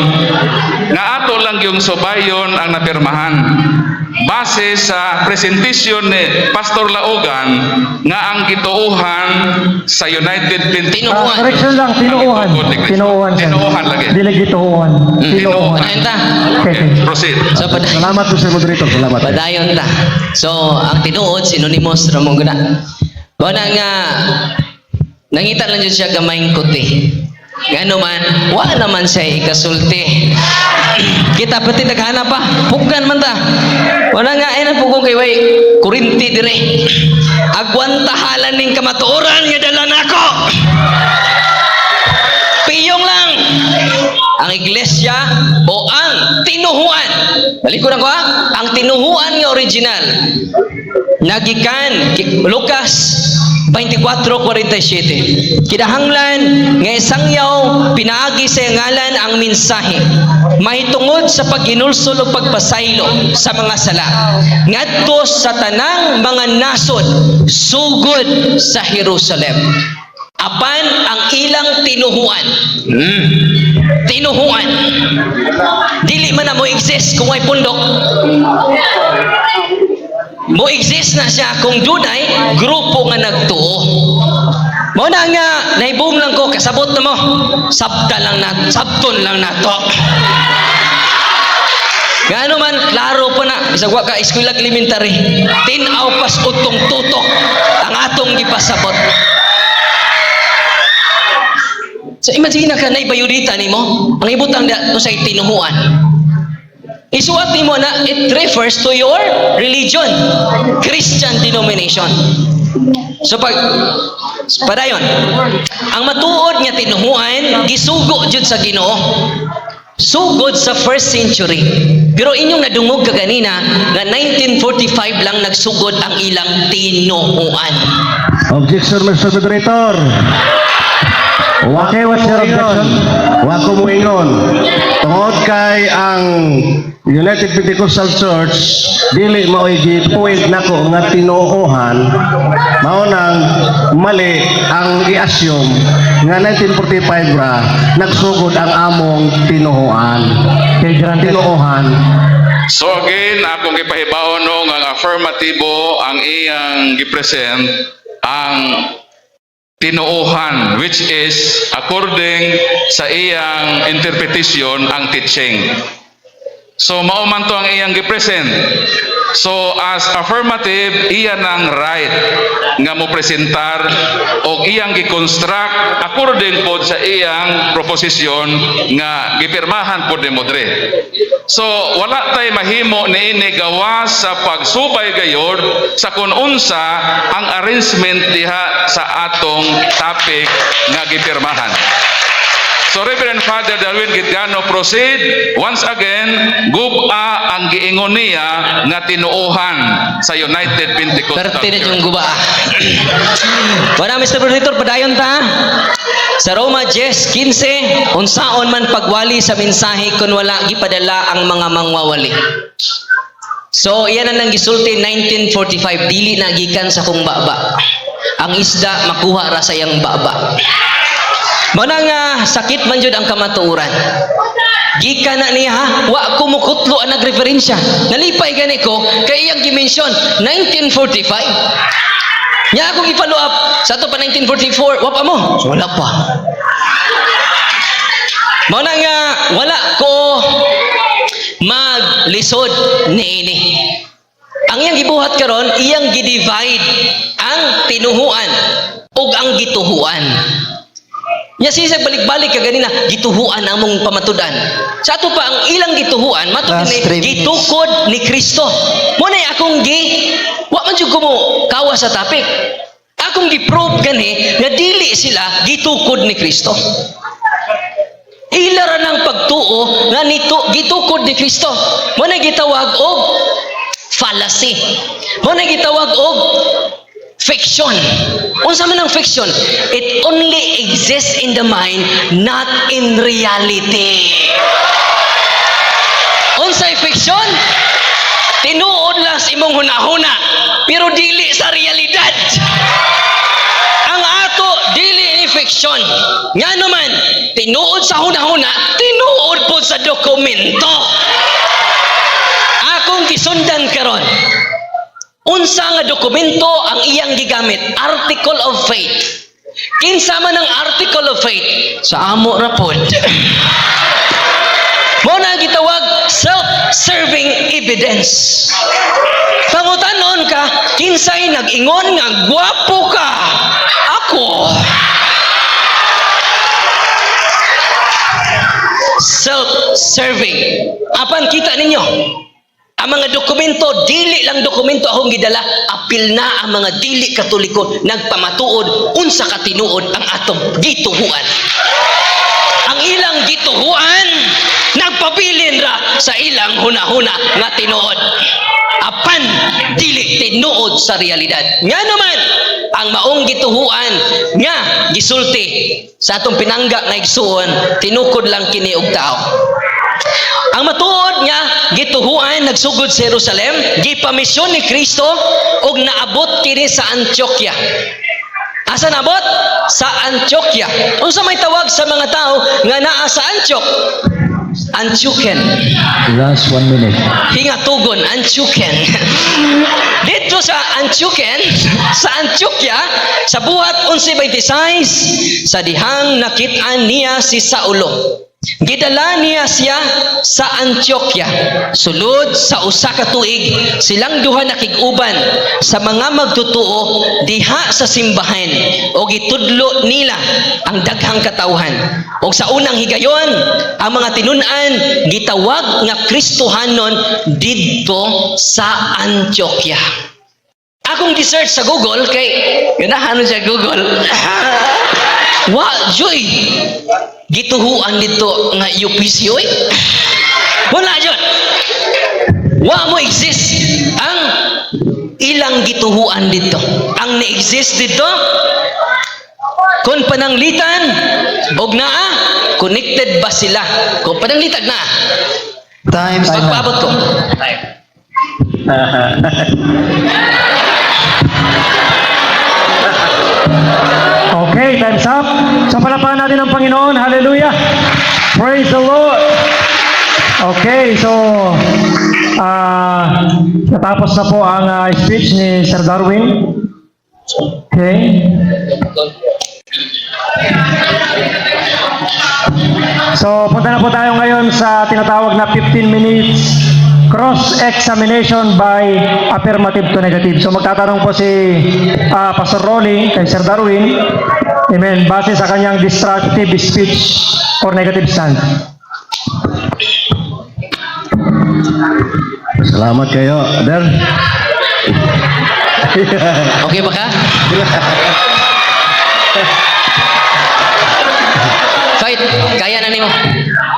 S4: nga ato lang yung subayon ang napirmahan base sa presentation ni Pastor Laugan nga ang gituohan sa United Pentecostal
S5: Tinuohan.
S1: Ah, correction lang, tinuuhan.
S4: Ang gitukod ni Kristo.
S1: Tinuuhan, sir.
S4: Tinuuhan lagi.
S1: Dili gituuhan. Tinuuhan.
S5: Padayon ta.
S1: Okay.
S4: Proceed.
S5: So padayon.
S2: Salamat, Mr. Moderator, salamat.
S5: Padayon ta. So ang tinuod synonymous ra mo guna. Mao na nga nangita lang jud siya gamayng kuti. Ngano man, wa naman siya ikasulti. Kita pati naghanap pa, pugnan man ta. Wala nga ay napugong kay way kurinti dire. Agwantahalan ning kamatuoran nga dala nako. Piyong lang. Ang Ang iglesia o ang tinuhuan. Balik ko na ko ha. Ang tinuhuan nga original nagikan Lucas 24:47. Kinahanglan nga isangyaw pinaagi sa ngalan ang mensahe mahitungod sa paghinulsol ug pagpasaylo sa mga sala ngadto sa tanang mga nasod, sugod sa Jerusalem. Apan ang ilang tinuhuan, tinuhuan, dili man na mo exist kung way pundok. Mo exist na siya kung dunay grupo nga nagtuo. Mao na nga naibong lang ko, kasabot na mo. Sabta lang na, sabton lang nato. Ngano man, klaro pa na, bisag wa ka eskwela elementary, tin-aw pas utong tutok ang atong gipasabot. So imagine na ka na ibayudita nimo, ang ibutang da to sa tinuhuan. Isuwat nimo na it refers to your religion, Christian denomination. So pag padayon, ang matuod nga tinuhuan gisugo jud sa Ginoo. Sugod sa first century. Pero inyong nadungog kaganina nga 1945 lang nagsugod ang ilang tinuhuan.
S2: Objection, Mr. Moderator.
S1: Okay, what's your objection?
S2: Wa ko moingon. Tungod kay ang United Pentecostal Church dili maoy gi-point nako nga tinuohan, mao nang mali ang i-assume nga 1945 ra nagsugod ang among tinuohan.
S1: Okay, granted.
S2: Tinuohan.
S4: So again, akong gipahibaon no nga ang affirmatibo ang iyang gipresent ang tinuohan, which is according sa iyang interpretation ang teaching. So mao man to ang iyang gipresent. So as affirmative, iya nang right nga mo presentar og iyang gi-construct according pod sa iyang proposisyon nga gipirmahan pod nimo dre. So wala tay mahimo niini gawas sa pagsubay gayod sa kun unsa ang arrangement diha sa atong topic nga gipirmahan. So Reverend Father Darwin Gitgano, proceed. Once again, guba ang giingon niya nga tinuohan sa United Pentecostal
S5: Perte na
S4: Church.
S5: yung guba. Wala, Mr. Moderator, padayon ta. Sa Roma 10:15, unsaon man pagwali sa mensahe kung wala gipadala ang mga mangwawali? So, iyan na nang gisulti 1945, dili na gikan sa kong baba. Ang isda makuha ra sa iyang baba. Mao na nga sakit man jud ang kamatuoran. Gikan na niya ha, wa ko mukutlo ang nagreferensya. Nalipay gani ko kay iyang gi-mention 1945. Nya akong i-follow up sa ato pa 1944, wa pa mo. Wala pa. Mao na nga wala ko maglisod niini. Ang iyang gibuhat karon, iyang gi-divide ang tinuhuan ug ang gituhuan. Nya sisag balik-balik ka ganina, gituhuan among pamatud-an. Sa ato pa ang ilang gituhuan, matud
S6: Last
S5: ni
S6: 3 minutes.
S5: Gitukod ni Kristo. Mo na akong gi wa man jud ko mo kawa sa topic. Akong gi-prove gani nga dili sila gitukod ni Kristo. Ila ra ng pagtuo nga nito gitukod ni Kristo. Mo na gitawag og fallacy. Mo na gitawag og fiction. Unsa man ang fiction? It only exists in the mind, not in reality. Unsay fiction? Tinuod lang sa imong hunahuna, pero dili sa realidad. Ang ato dili ni fiction. Ngano man, tinuod sa hunahuna, tinuod pod sa dokumento. Akong gisundan karon. Unsa nga dokumento ang iyang gigamit? Article of Faith. Kinsa man ang Article of Faith? Sa amo ra pod. Mao na ang gitawag self-serving evidence. Pangutanon ka, kinsay nag-ingon nga gwapo ka? Ako. Self-serving. Apan kita ninyo, ang mga dokumento, dili lang dokumento akong gidala, apil na ang mga dili Katoliko nagpamatuod unsa katinuod ang atong gituhuan. Ang ilang gituhuan nagpabilin ra sa ilang hunahuna nga tinuod. Apan dili tinuod sa realidad. Nga naman ang maong gituhuan nga gisulti sa atong pinangga nga igsuon, tinukod lang kini og tao. Ang matuod nga gituhuan nagsugod sa Jerusalem, gipamisyon ni Kristo ug naabot kini sa Antioquia. Asa naabot? Sa Antioquia. Unsa may tawag sa mga tao nga naa sa Antioch? Antiochian.
S1: Last 1 minute.
S5: Hingatugon, Antiochian. Dito sa Antiochian, sa Antioquia, sa Buhat 11:26, sa dihang nakit-an niya si Saulo. Gidala niya siya sa Antioquia. Sulod sa usa ka tuig, silang duha nakig-uban sa mga magtutuo diha sa simbahan o gitudlo nila ang daghang katawhan. Og sa unang higayon, ang mga tinun-an gitawag nga Kristohanon didto sa Antioquia. Akong gi-search sa Google kay ganahan siya Google. Wa joy gituhuan dito nga UPC, oy. Wala jud. Wa mo exist ang ilang gituhuan dito. Ang ni-exist dito kung pananglitan og naa connected ba sila? Kung pananglitan naa.
S1: Time. Time na.
S5: Magpaabot ko. Time.
S1: Okay, time's up. So palakpakan natin ang Panginoon. Hallelujah. Praise the Lord. Okay, so natapos na po ang speech ni Sir Darwin. Okay. So, punta na po tayo ngayon sa tinatawag na 15 minutes cross-examination by affirmative to negative. So, magtatanong po si Pastor Rolly kay Sir Darwin. Amen. Base sa kanyang destructive speech or negative stand.
S2: Salamat kayo, Der.
S5: Okay ba ka? Fight, kaya na nimo.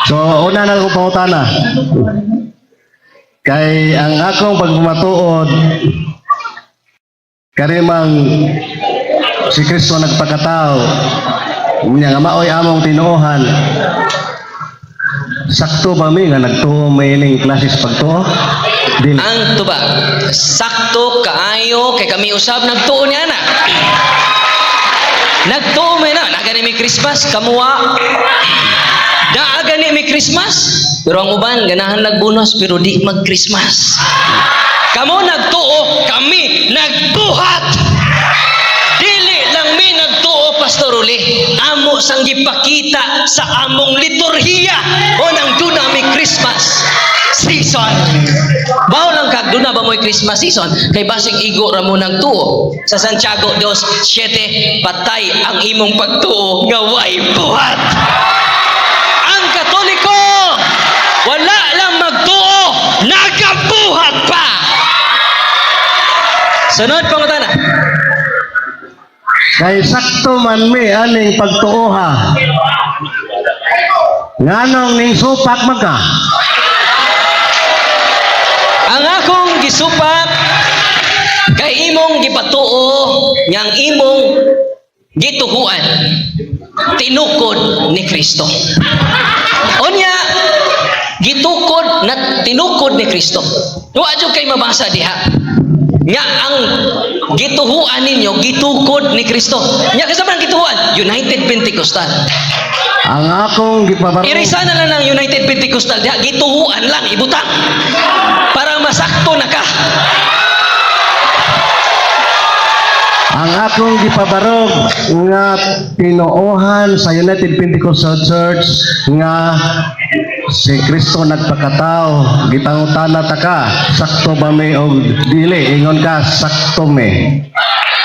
S2: So, una na akong pangutana. Kay ang akong pagmatuod, karimang si Kristo nagpakatao, unya nga maoy among tinuohan, sakto ba mi nga nagtuo may ining klase sa pagtuo? Dili.
S5: Ang tubag, sakto kaayo kay kami usab nagtuo niya na. Nagtuo may na, nagani mi Christmas kamuwa. Naa gani mi Christmas, pero ang uban ganahan nagbunos pero di mag-Christmas. Kamo nagtuo, kami nagbuhat. Dili lang mi nagtuo, Pastor Uli. Amo sang gipakita sa among liturhiya o nang duna mi Christmas season. Bawo lang kag duna ba mo'y Christmas season kay basig igo ra mo nagtuo. Sa Santiago 2:7, patay ang imong pagtuo nga way buhat. Ang Katoliko wala lang magtuo, nagabuhat pa. Sunod pangutana.
S2: Kay sakto man mi aning pagtuoha. Nganong ning supak man ka?
S5: Ang akong gisupak kay imong gipatuo nga ang imong gituhuan tinukod ni Kristo. Unya gitukod na tinukod ni Kristo. Wa jud kay mabasa diha nga ang gituhuan ninyo gitukod ni Kristo. Nya kasi man ang gituhuan? United Pentecostal.
S2: Ang akong gipabarong
S5: Irisa na lang ng United Pentecostal diha, gituhuan lang ibutang para masakto na ka.
S2: Ang akong gipabarog nga tinuohan sa United Pentecostal Church nga si Kristo nagpakatao, gipangutana ta ka, sakto ba mi og dili? Ingon ka, sakto mi.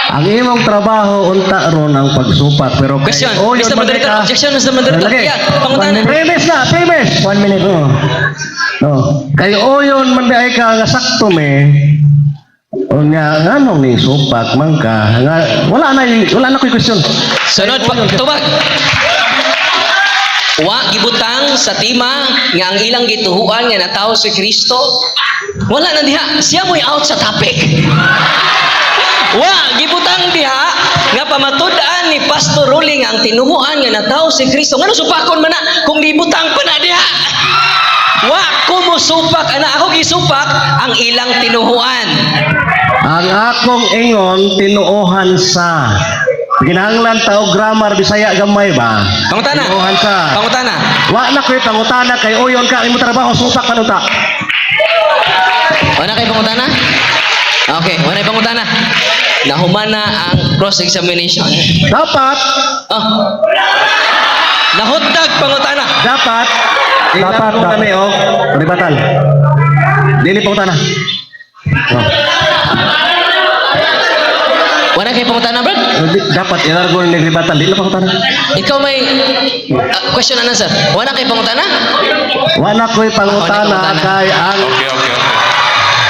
S2: Ang imong trabaho unta ron ang pagsupak, pero kay
S5: Question,
S2: oyon
S5: Mr.
S2: man
S5: Moderator,
S2: ka.
S5: objection, Mr. Moderator.
S2: Lagi.
S5: Yeah, pangutana.
S2: Premise na, premise.
S1: 1 minute.
S2: Oh. Oh. Kay oyon man di ay ka nga sakto mi. Unya nganong ni supak man ka nga wala na koy question.
S5: Sunod pa, tubag. Wa gibutang sa tema nga ang ilang gituhuan nga natawo si Kristo. Wala na diha. Siya mo'y out sa topic. Wa, gibutang diha nga pamatud-an ni Pastor Ruling ang tinuhuan nga natawo si Kristo. Ngano supakon man na kung gibutang pa na diha? Wa ko mosupak ana, ako gisupak ang ilang tinuhuan.
S2: Ang akong ingon, tinuohan sa. Kinahanglan tao grammar Bisaya gamay ba?
S5: Pangutana.
S2: Tinuohan sa.
S5: Pangutana.
S2: Wa na ko'y pangutana kay uyon ka imo trabaho supak kanunta.
S5: Wala kay pangutana? Okay, wala kay pangutana. Nahuman na ang cross-examination.
S2: Dapat
S5: Oh. Nahutdag pangutana.
S2: Dapat
S1: Dapat,
S2: dapat
S1: dapat.
S2: Kami oh rebuttal. Dili pangutana. Oh.
S5: Wala kay pangutana, bro?
S2: Dapat ilargo ni rebuttal, dili pangutana.
S5: Ikaw may question and answer. Wala kay pangutana?
S2: Wa na ko'y
S5: Wala
S2: pangutana
S5: pangutana.
S2: kay ang
S4: Okay.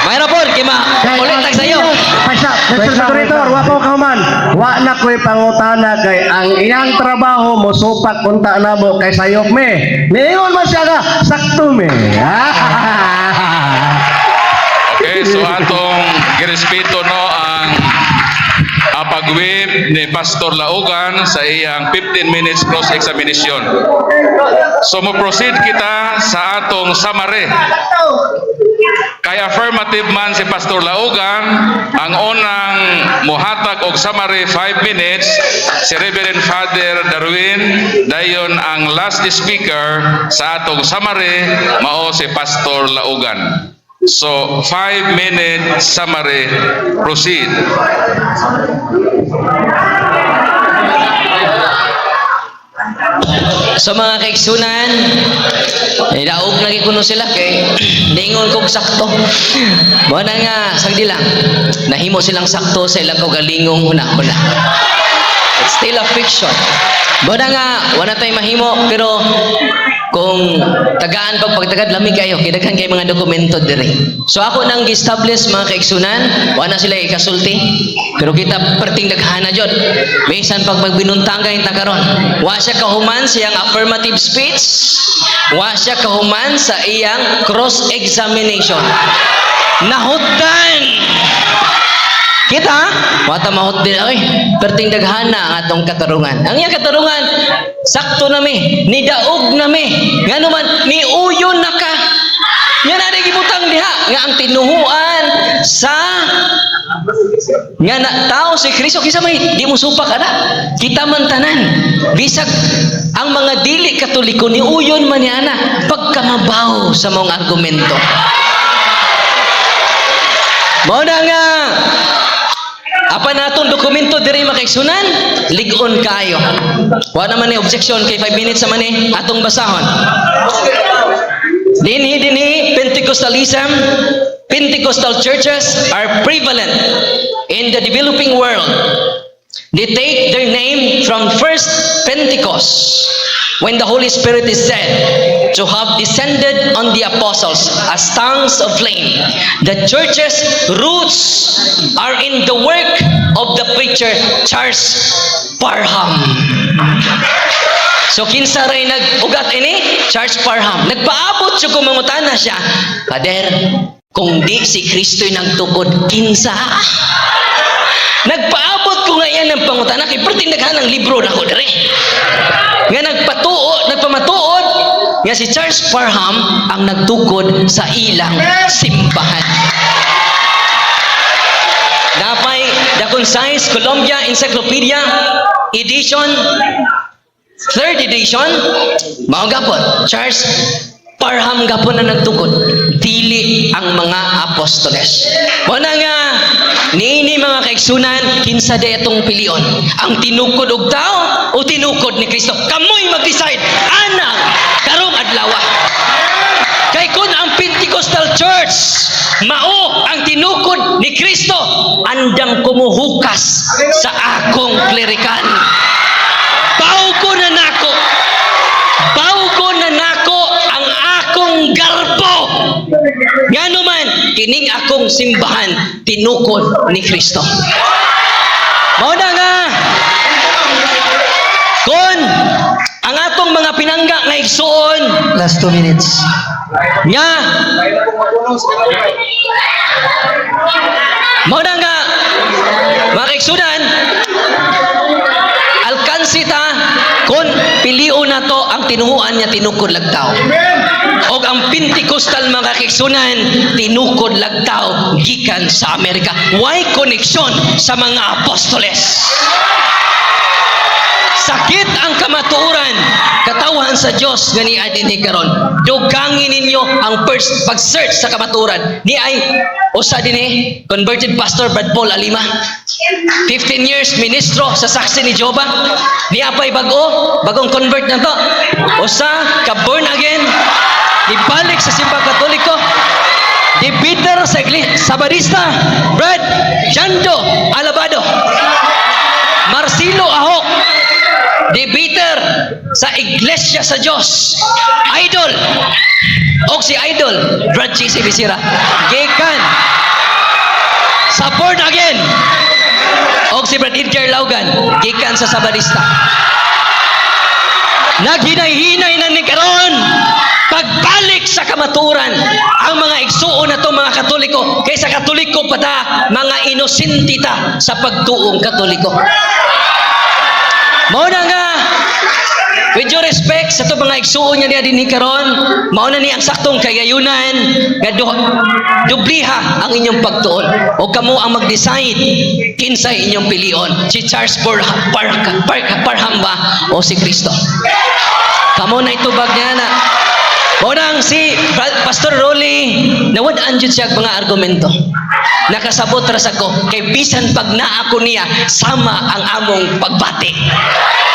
S5: Mayroon po, kay ma ulit tag sa'yo.
S2: Paisa, Mr. Moderator, wa ko kahuman. Wa na ko'y pangutana kay ang iyang trabaho mo supak unta namo kay sayop me. Niingon man siya nga, sakto me.
S4: Okay, so atong girespeto no ang pag-waive ni Pastor Laugan sa iyang 15 minutes cross-examination. So mo proceed kita sa atong summary. Kay affirmative man si Pastor Laugan, ang unang muhatag og summary 5 minutes si Reverend Father Darwin, dayon ang last speaker sa atong summary mao si Pastor Laugan. So, 5-minute summary. Proceed.
S5: So mga kaiksunan, eh, daog na kuno sila kay ningon kog sakto. Mao na nga sagdi lang. Nahimo silang sakto sa ilang kaugalingong hunahuna. It's still a fiction. Mao na nga wala tay mahimo, pero kung tagaan pag pagtagad lami kayo kay daghan kay mga dokumento diri. So ako nang gi-establish, mga kaigsunan, wala sila ikasulti. Pero kita perting daghana jud. Bisan pag magbinuntangay ta karon. Wa siya kahuman sa iyang affirmative speech, wa siya kahuman sa iyang cross-examination. Nahutdan! Kita, wata mahut din oy. Perting daghana ang atong katarungan. Ang iyang katarungan, sakto na mi, nidaog na mi. Ngano man niuyon na ka. Nga na gibutang diha nga ang tinuhuan sa nga na, tao si Kristo kinsa may di mo supak ana. Kita man tanan. Bisag ang mga dili Katoliko niuyon man ni ana pagkamabaw sa maong argumento. Mao na nga apan natong dokumento diri, makaigsunan, lig-on kayo. Wa naman ni objection kay 5 minutes naman ni atong basahon. Dinhi dinhi Pentecostalism, Pentecostal churches are prevalent in the developing world. They take their name from first Pentecost, when the Holy Spirit is said to have descended on the apostles as tongues of flame. The church's roots are in the work of the preacher Charles Parham. So kinsa ray nag-ugat ini? Charles Parham. Nagpaabot siya kung mangutana siya. "Father, kung di si Kristo'y nagtukod, kinsa?" Nagpaabot ko nga yan ng pangutana kay perting daghan ang libro nako diri. Nga nagpatuo, nagpamatuod nga si Charles Parham ang nagtukod sa ilang simbahan. Napay The Concise Columbia Encyclopedia edition, third edition, mao gapon Charles Parham gapon na nagtukod, dili ang mga apostoles. Mao na nga niini, mga kaigsunan, kinsa day atong pilion? Ang tinukod og tao o tinukod ni Kristo? Kamoy mag-decide ana karong adlaw. Kay kung ang Pentecostal Church mao ang tinukod ni Kristo, andam ko mohukas sa akong klerikan. Bawgo na nako. Bawgo na nako ang akong garbo. Ngano man, kining akong simbahan tinukod ni Kristo. Mao na nga, kung ang atong mga mga pinangga nga igsuon
S6: Last 2 minutes.
S5: nga mao na nga, mga kaigsunan, alkansi ta kung pilion na to ang tinuhuan nga tinukod lagtaw. Og ang Pentecostal, mga kaigsunan, tinukod lagtaw gikan sa Amerika. Why connection sa mga apostoles? Sakit ang kamatuoran, katawhan sa Dios nga niya dinhi karon. Dugangin ninyo ang first pag-search sa kamatuoran. Ni ay usa dinhi, converted pastor, Brad Paul Alima. 15 years ministro sa Saksi ni Jehova. Niya pa'y bag-o, bagong convert na to. Usa ka born again, ibalik sa Simbang Katoliko. Debater sa Iglesia Sabadista, Brad Jando Alabado. Marcelo Ahok, debater sa Iglesia sa Dios. Idol. Og si Idol, Brad JC Bisira. Gikan sa born again. Og si Brad Edgar Laugan, gikan sa Sabadista. Naghinay-hinay na ni karon pagbalik sa kamaturan ang mga igsuon na to, mga Katoliko, kaysa Katoliko pa ta, mga inosente ta sa pagtuong Katoliko. Mao na nga, with due respect sa to mga igsuon niya dinhi karon, mao na ni ang saktong kagayunan nga dubliha ang inyong pagtuon o kamo ang mag-decide kinsay inyong pilion, si Charles Parham ba o si Kristo. Kamo na itubag niya na. Mao nang si Pastor Rolly, nawad-an jud siya og mga argumento. Nakasabot ra sa ko kay bisan pag naa ko niya, sama ang among pagbati.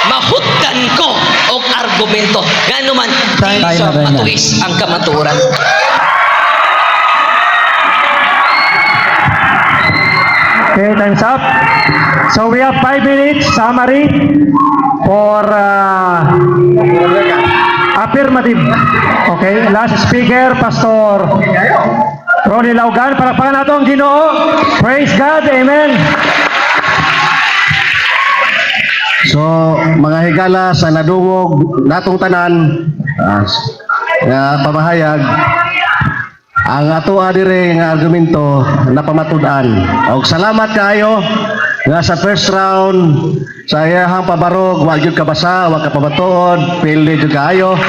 S5: Mahutdan ko og argumento. Ngano man
S6: Time
S5: dili
S6: na,
S5: sa
S6: time na.
S5: matuis ang kamatuoran.
S1: Okay, time's up. So we have 5 minutes summary for affirmative. Okay, last speaker, Pastor Ronnie Laugan. Palakpakan nato ang Ginoo. Praise God. Amen.
S2: So, mga higala sa nadungog natong tanan nga pamahayag, ang ato adire nga argumento napamatud-an. Og salamat kaayo nga sa first round sa iyahang pabarog, wa gyud kabasa, wa ka pamatuod, pili gyud kaayo.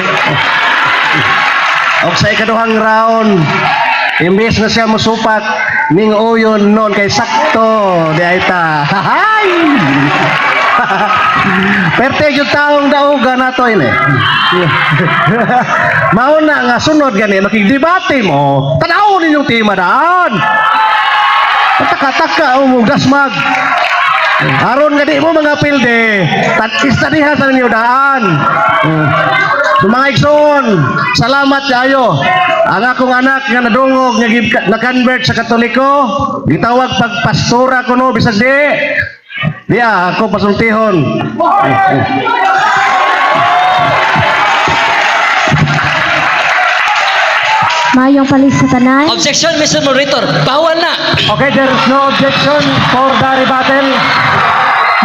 S2: Og sa ikaduhang round, imbes na siya mosupak, ning uyon nun kay sakto di ay ta. Hay! Perte yung taong dauga na to ini. Mao na nga sunod gani makigdebate mo. Tan-awon ninyong tema daan. Taka-taka o mo dasmag. Aron nga di mo mga pilde, tat istadiha sa ninyo daan. So mga igsoon, salamat kayo. Ang akong anak nga nadungog nga na-convert sa Katoliko, gitawag pag pastora kuno bisag di. Diya ako pasultihon.
S7: Mayong palis sa tanan.
S5: Objection, Mr. Moderator. Bawal na.
S1: Okay, there's no objection for the rebuttal.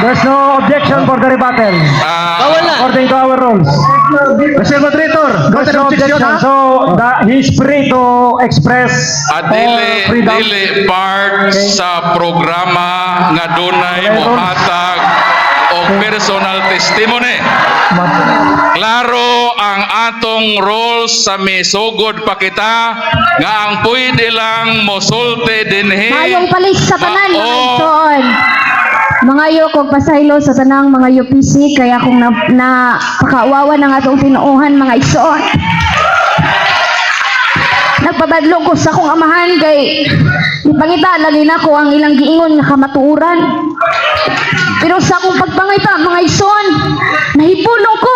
S1: There's no objection for the rebuttal.
S5: Bawal na.
S1: According to our rules.
S2: Mr. Moderator,
S1: There's no
S2: objection,
S1: objection.
S2: ha?
S1: So he's free to express
S4: At
S1: all
S4: dili
S1: freedom.
S4: Dili part sa programa nga dunay mohatag og personal testimony. Klaro ang atong rules sa misugod pa kita nga ang pwede lang mosulti dinhi
S7: Mayong palis sa tanan, mga
S4: Mao
S7: igsoon. Mga kog pasaylo sa tanang mga UPC kaya kung na pakaawawan ang atong tinuohan, mga igsoon. Nagpabadlong ko sa akong amahan kay ipangita lagi nako ang ilang giingon nga kamatuoran. Pero sa akong pagpangita, mga igsoon, nahibulong ko.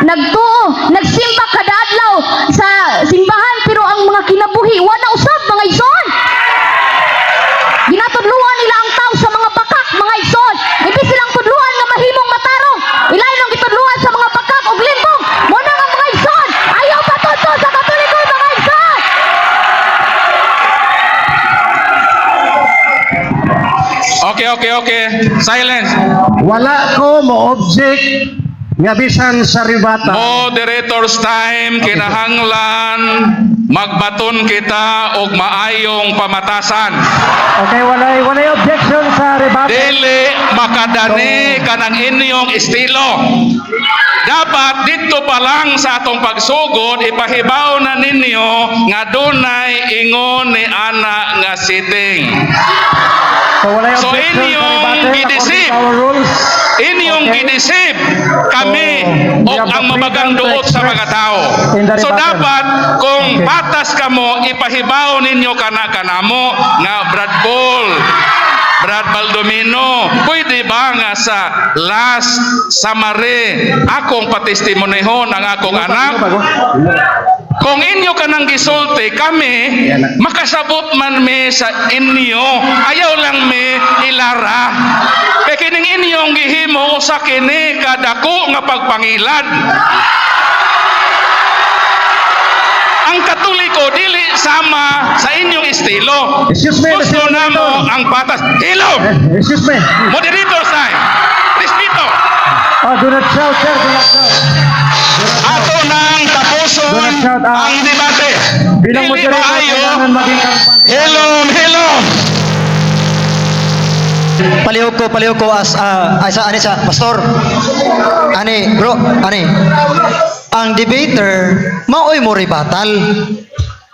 S7: Nagtuo, nagsimba kada adlaw sa simbahan, pero ang mga kinabuhi wala usab, mga igsoon. Ginatudluan nila ang tao sa mga bakak, mga igsoon. Imbis silang tudluan nga mahimong matarong, ilay nang gitudluan sa mga bakak og limbong. Mo na nga, mga igsoon, ayaw patudto sa Katoliko, mga igsoon.
S4: Okay. Silence.
S2: Wala ko mo object. Nga bisan sa rebuttal.
S4: Moderator's time, kinahanglan magbaton kita og maayong pamatasan.
S1: Okay, walay objection sa rebuttal.
S4: Dili makadani kanang inyong estilo. Dapat dito pa lang sa atong pagsugod ipahibaw na ninyo nga dunay ingon ni ana nga sitting.
S1: So walay
S4: So,
S1: objection sa
S4: inyong
S1: rebuttal according
S4: gidisip.
S1: to our rules.
S4: Inyong
S1: Okay.
S4: gidisip kami
S1: So,
S4: o
S1: we have the
S4: ang mabagang
S1: freedom to
S4: duot sa
S1: express
S4: mga tao.
S1: in the
S4: So
S1: rebuttal.
S4: dapat kung patas kamo ipahibaw ninyo kana kanamo nga Brad Paul, Brad Baldomino, pwede ba nga sa last summary akong patestimonihon ang akong anak? Kung inyo kanang gisulti kami, makasabot man mi sa inyo. Ayaw lang mi ilara. Kay kining inyong gihimo usa kini kadako nga pagpangilad. Ang Katoliko dili sama sa inyong estilo.
S2: Excuse me,
S4: Gusto
S2: Mr.
S4: namo
S2: Moderator.
S4: ang patas. Hilom!
S2: Excuse me.
S4: Moderator's time. Respeto.
S1: Oh, do not shout, sir. Do not shout.
S4: Ato nang tapuson
S1: Do not shout, ah.
S4: ang debate.
S1: Bilang
S4: Dili
S1: moderator,
S4: maayo.
S1: kailangan maging kampante.
S4: Hilom, hilom.
S6: Palihog ko as ay sa ani sa pastor. Ani bro, ani. Ang debater maoy mo rebuttal.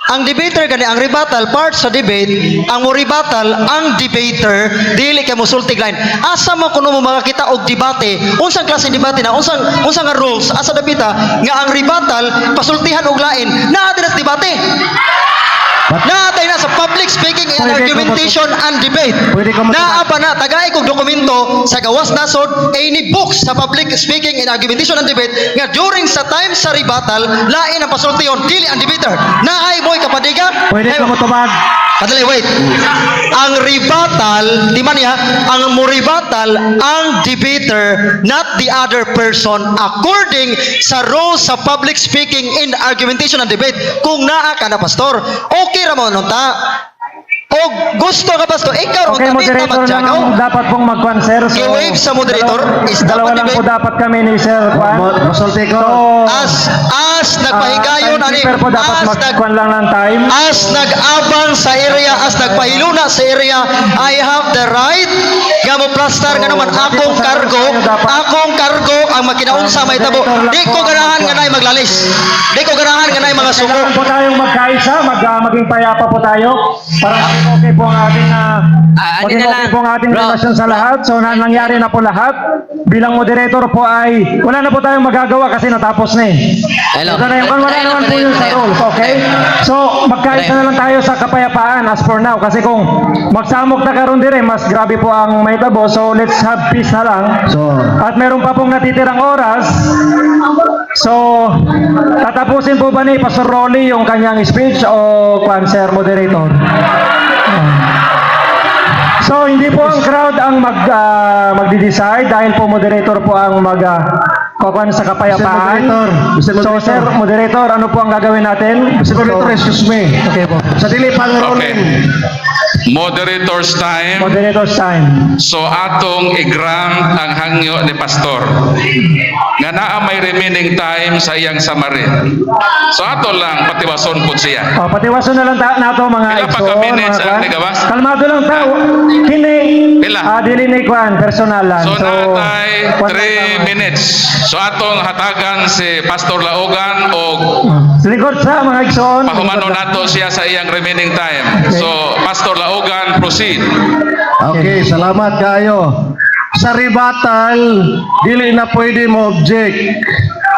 S6: Ang debater gani ang rebuttal part sa debate, ang mo rebuttal ang debater dili kay mosulti line. Asa man kuno mo makakita og debate? Unsang klase debate na? Unsang unsa nga rules? Asa dapita nga ang rebuttal pasultihan og lain? Naa din sa debate. Naa tayo na sa public speaking and
S1: Pwede ko
S6: argumentation and debate.
S2: Pwede ko
S6: Naa pa na tagay kog dokumento sa gawas nasod any books sa public speaking and argumentation and debate nga during sa time sa rebuttal lain ang pasultihon, dili ang debater. Naay mo'y kapadiga.
S1: Pwede
S6: Ay,
S1: ko motubag.
S6: Kadali, wait. Ang rebuttal, di man niya, ang mo rebuttal, ang debater, not the other person, according sa rules sa public speaking in argumentation and debate. Kung naa ka na, pastor, okay ra mo nun ta. O gusto ka, pastor, ikaw
S1: Okay,
S6: ang
S1: moderator lang
S6: magjagaw.
S1: ang dapat pong mag-kwan, sir. So,
S6: Gi-wave sa moderator is
S1: dalawa
S6: dapat
S1: lang po
S6: debate.
S1: dapat kami ni Sir Kwan.
S2: Masulti ko.
S1: So,
S6: As nagpahigayon, ani,
S1: timekeeper po dapat
S6: as nag
S1: mag-kwan lang ng time.
S6: As nag-abang sa area, as nagpahiluna sa area, I have the right nga mo plastar nga naman
S1: So,
S6: akong
S1: dito sa
S6: kargo,
S1: tayo dapat.
S6: Akong kargo ang makinaunsa may tabo. Di ko ganahan nga naay maglalis. Di ko ganahan nga naay mga suko.
S1: Kailangan po tayong magkaisa, maging payapa po tayo para maging okay po ang ating
S5: Ah, ano
S1: maging
S5: na
S1: okay
S5: lang,
S1: po ang ating
S5: bro.
S1: relasyon sa lahat. So nangyari na po lahat. Bilang moderator po ay wala na po tayong magagawa kasi natapos na eh.
S5: Hello.
S1: Ito na yung wala
S5: Tayo,
S1: naman po
S5: tayo,
S1: yun sa
S5: tayo.
S1: rules, okay? So magkaisa na lang tayo sa kapayapaan as for now kasi kung magsamok na karon dire mas grabe po ang mahitabo. So let's have peace na lang.
S2: So,
S1: At meron pa pong natitirang oras. So, tatapusin po ba ni Pastor Rolly yung kanyang speech o kwan, sir moderator? So, hindi po ang crowd ang magde-decide dahil po moderator po ang kukuan sa kapayapaan.
S2: Mr. Moderator, Mr.
S1: So,
S2: Moderator.
S1: sir moderator, ano po ang gagawin natin?
S2: Mr. Moderator, excuse me.
S1: Okay po.
S2: Sa dili pang
S4: Okay.
S2: rolling.
S4: Moderator's time.
S1: Moderator's time.
S4: So atong i-grant ang hangyo ni pastor. Nga naa may remaining time sa iyang summary. So ato lang patiwason pud siya.
S1: Oh, patiwason na lang nato mga
S4: Pila pa
S1: igsoon,
S4: ka minutes
S1: mga
S4: ang
S1: kwan.
S4: nigawas?
S1: Kalmado lang ta. Kini
S4: Pila?
S1: Dili ni kwan personal lang.
S4: So natay
S1: kwan lang
S4: 3
S1: tama.
S4: minutes. So atong hatagan si Pastor Laogan og
S1: Sa likod sa mga igsoon.
S4: pahumano
S1: Likod lang.
S4: nato siya sa iyang remaining time. So Pastor Laogan, proceed.
S2: Okay, salamat kayo. Sa rebuttal, dili na pwede mo object.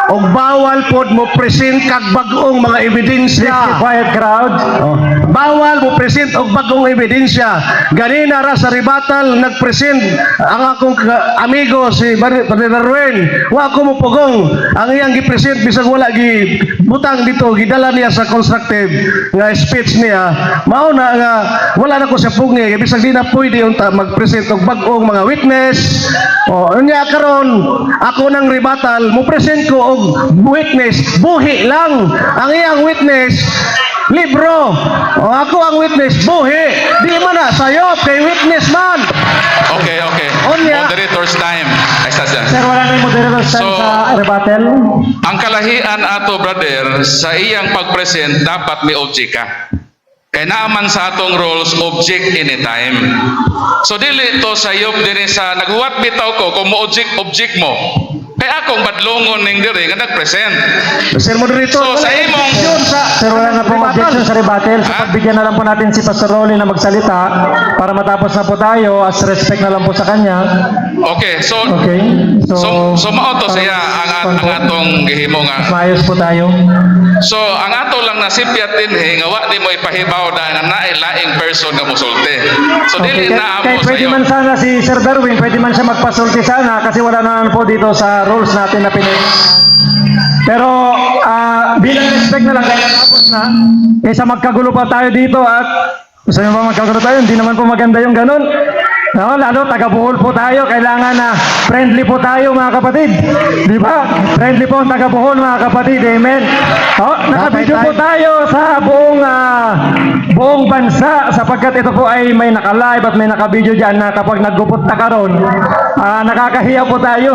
S2: Og bawal pod mo present kag bag-ong mga
S1: Please
S2: ebidensya.
S1: keep quiet, crowd.
S2: Oh. Bawal mo present og bagong ebidensya. Ganina ra sa rebuttal nagpresent ang akong amigo si Brother Darwin. Wa ko mo pugong ang iyang gi-present bisag wala gi butang dito, gidala niya sa constructive nga speech niya. Mao na nga wala na ko sa pugngi kay bisag di na pwede unta mag-present og bag-ong mga witness. Oh, unya karon ako nang rebuttal mo present ko og witness buhi lang. Ang iyang witness libro. O ako ang witness, buhi. Di man na sayop kay witness man.
S4: Okay.
S2: Onya.
S4: Moderator's time. siya.
S1: Sir, wala na yung moderator's time
S4: So,
S1: sa rebuttal.
S4: Ang kalahian ato, brother, sa iyang pag-present dapat may object ka. Kay naaman sa atong rules, object anytime. So dili to sayop dinhi sa naghuwat bitaw ko kung mo object, object mo. Kay akong badlongon ning diri nga nag-present.
S2: Sir Moderator,
S4: So sa imong
S1: Sir, wala na pong objection sa rebuttal. So,
S4: Ha?
S1: pagbigyan na lang po natin si Pastor Rolly na magsalita para matapos na po tayo, as respect na lang po sa kanya.
S4: Okay, so
S1: Okay? So,
S4: so mao to siya ang atong gihimo nga.
S1: Mas maayos po tayo.
S4: So ang ato lang nasipyat dinhi nga wa di mo ipahibaw na nga naay laing person nga musulti. So dili
S1: Okay,
S4: na
S1: kay
S4: amo
S1: pwede
S4: sayo.
S1: man sana si Sir Darwin, pwede man siya magpasulti sana kasi wala naman po dito sa rules natin na pinag. Pero bilang respect na lang, kaya tapos na, kaysa magkagulo pa tayo dito at gusto niyo ba magkagulo tayo? Hindi naman po maganda yung ganun. No, lalo taga Bohol po tayo, kailangan na friendly po tayo, mga kapatid. Di ba? Friendly po ang taga Bohol, mga kapatid. Amen. Oh, naka-video po tayo sa buong bansa sapagkat ito po ay may naka-live at may naka-video diyan na kapag naggupot na karon, nakakahiya po tayo.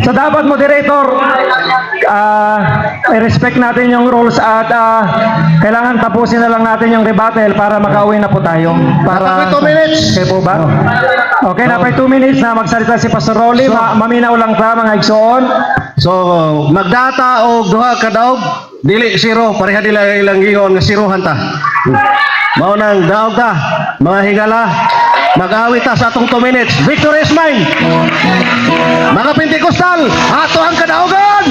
S1: So dapat, moderator, i-respect natin yung rules at kailangan tapusin na lang natin yung rebuttal para makauwi na po tayo. Para
S2: Napay 2 minutes.
S1: Okay po ba? Okay, napay 2 minutes na magsalita si Pastor Rolly. Maminaw lang ta, mga igsoon.
S2: So, magdata og duha ka daog, dili zero, pareha nila ilang giingon nga zerohan ta. Mao nang daog ta, mga higala, mag-awit ta sa atong 2 minutes. Victory is mine. Mga Pentecostal, ato ang kadaugan!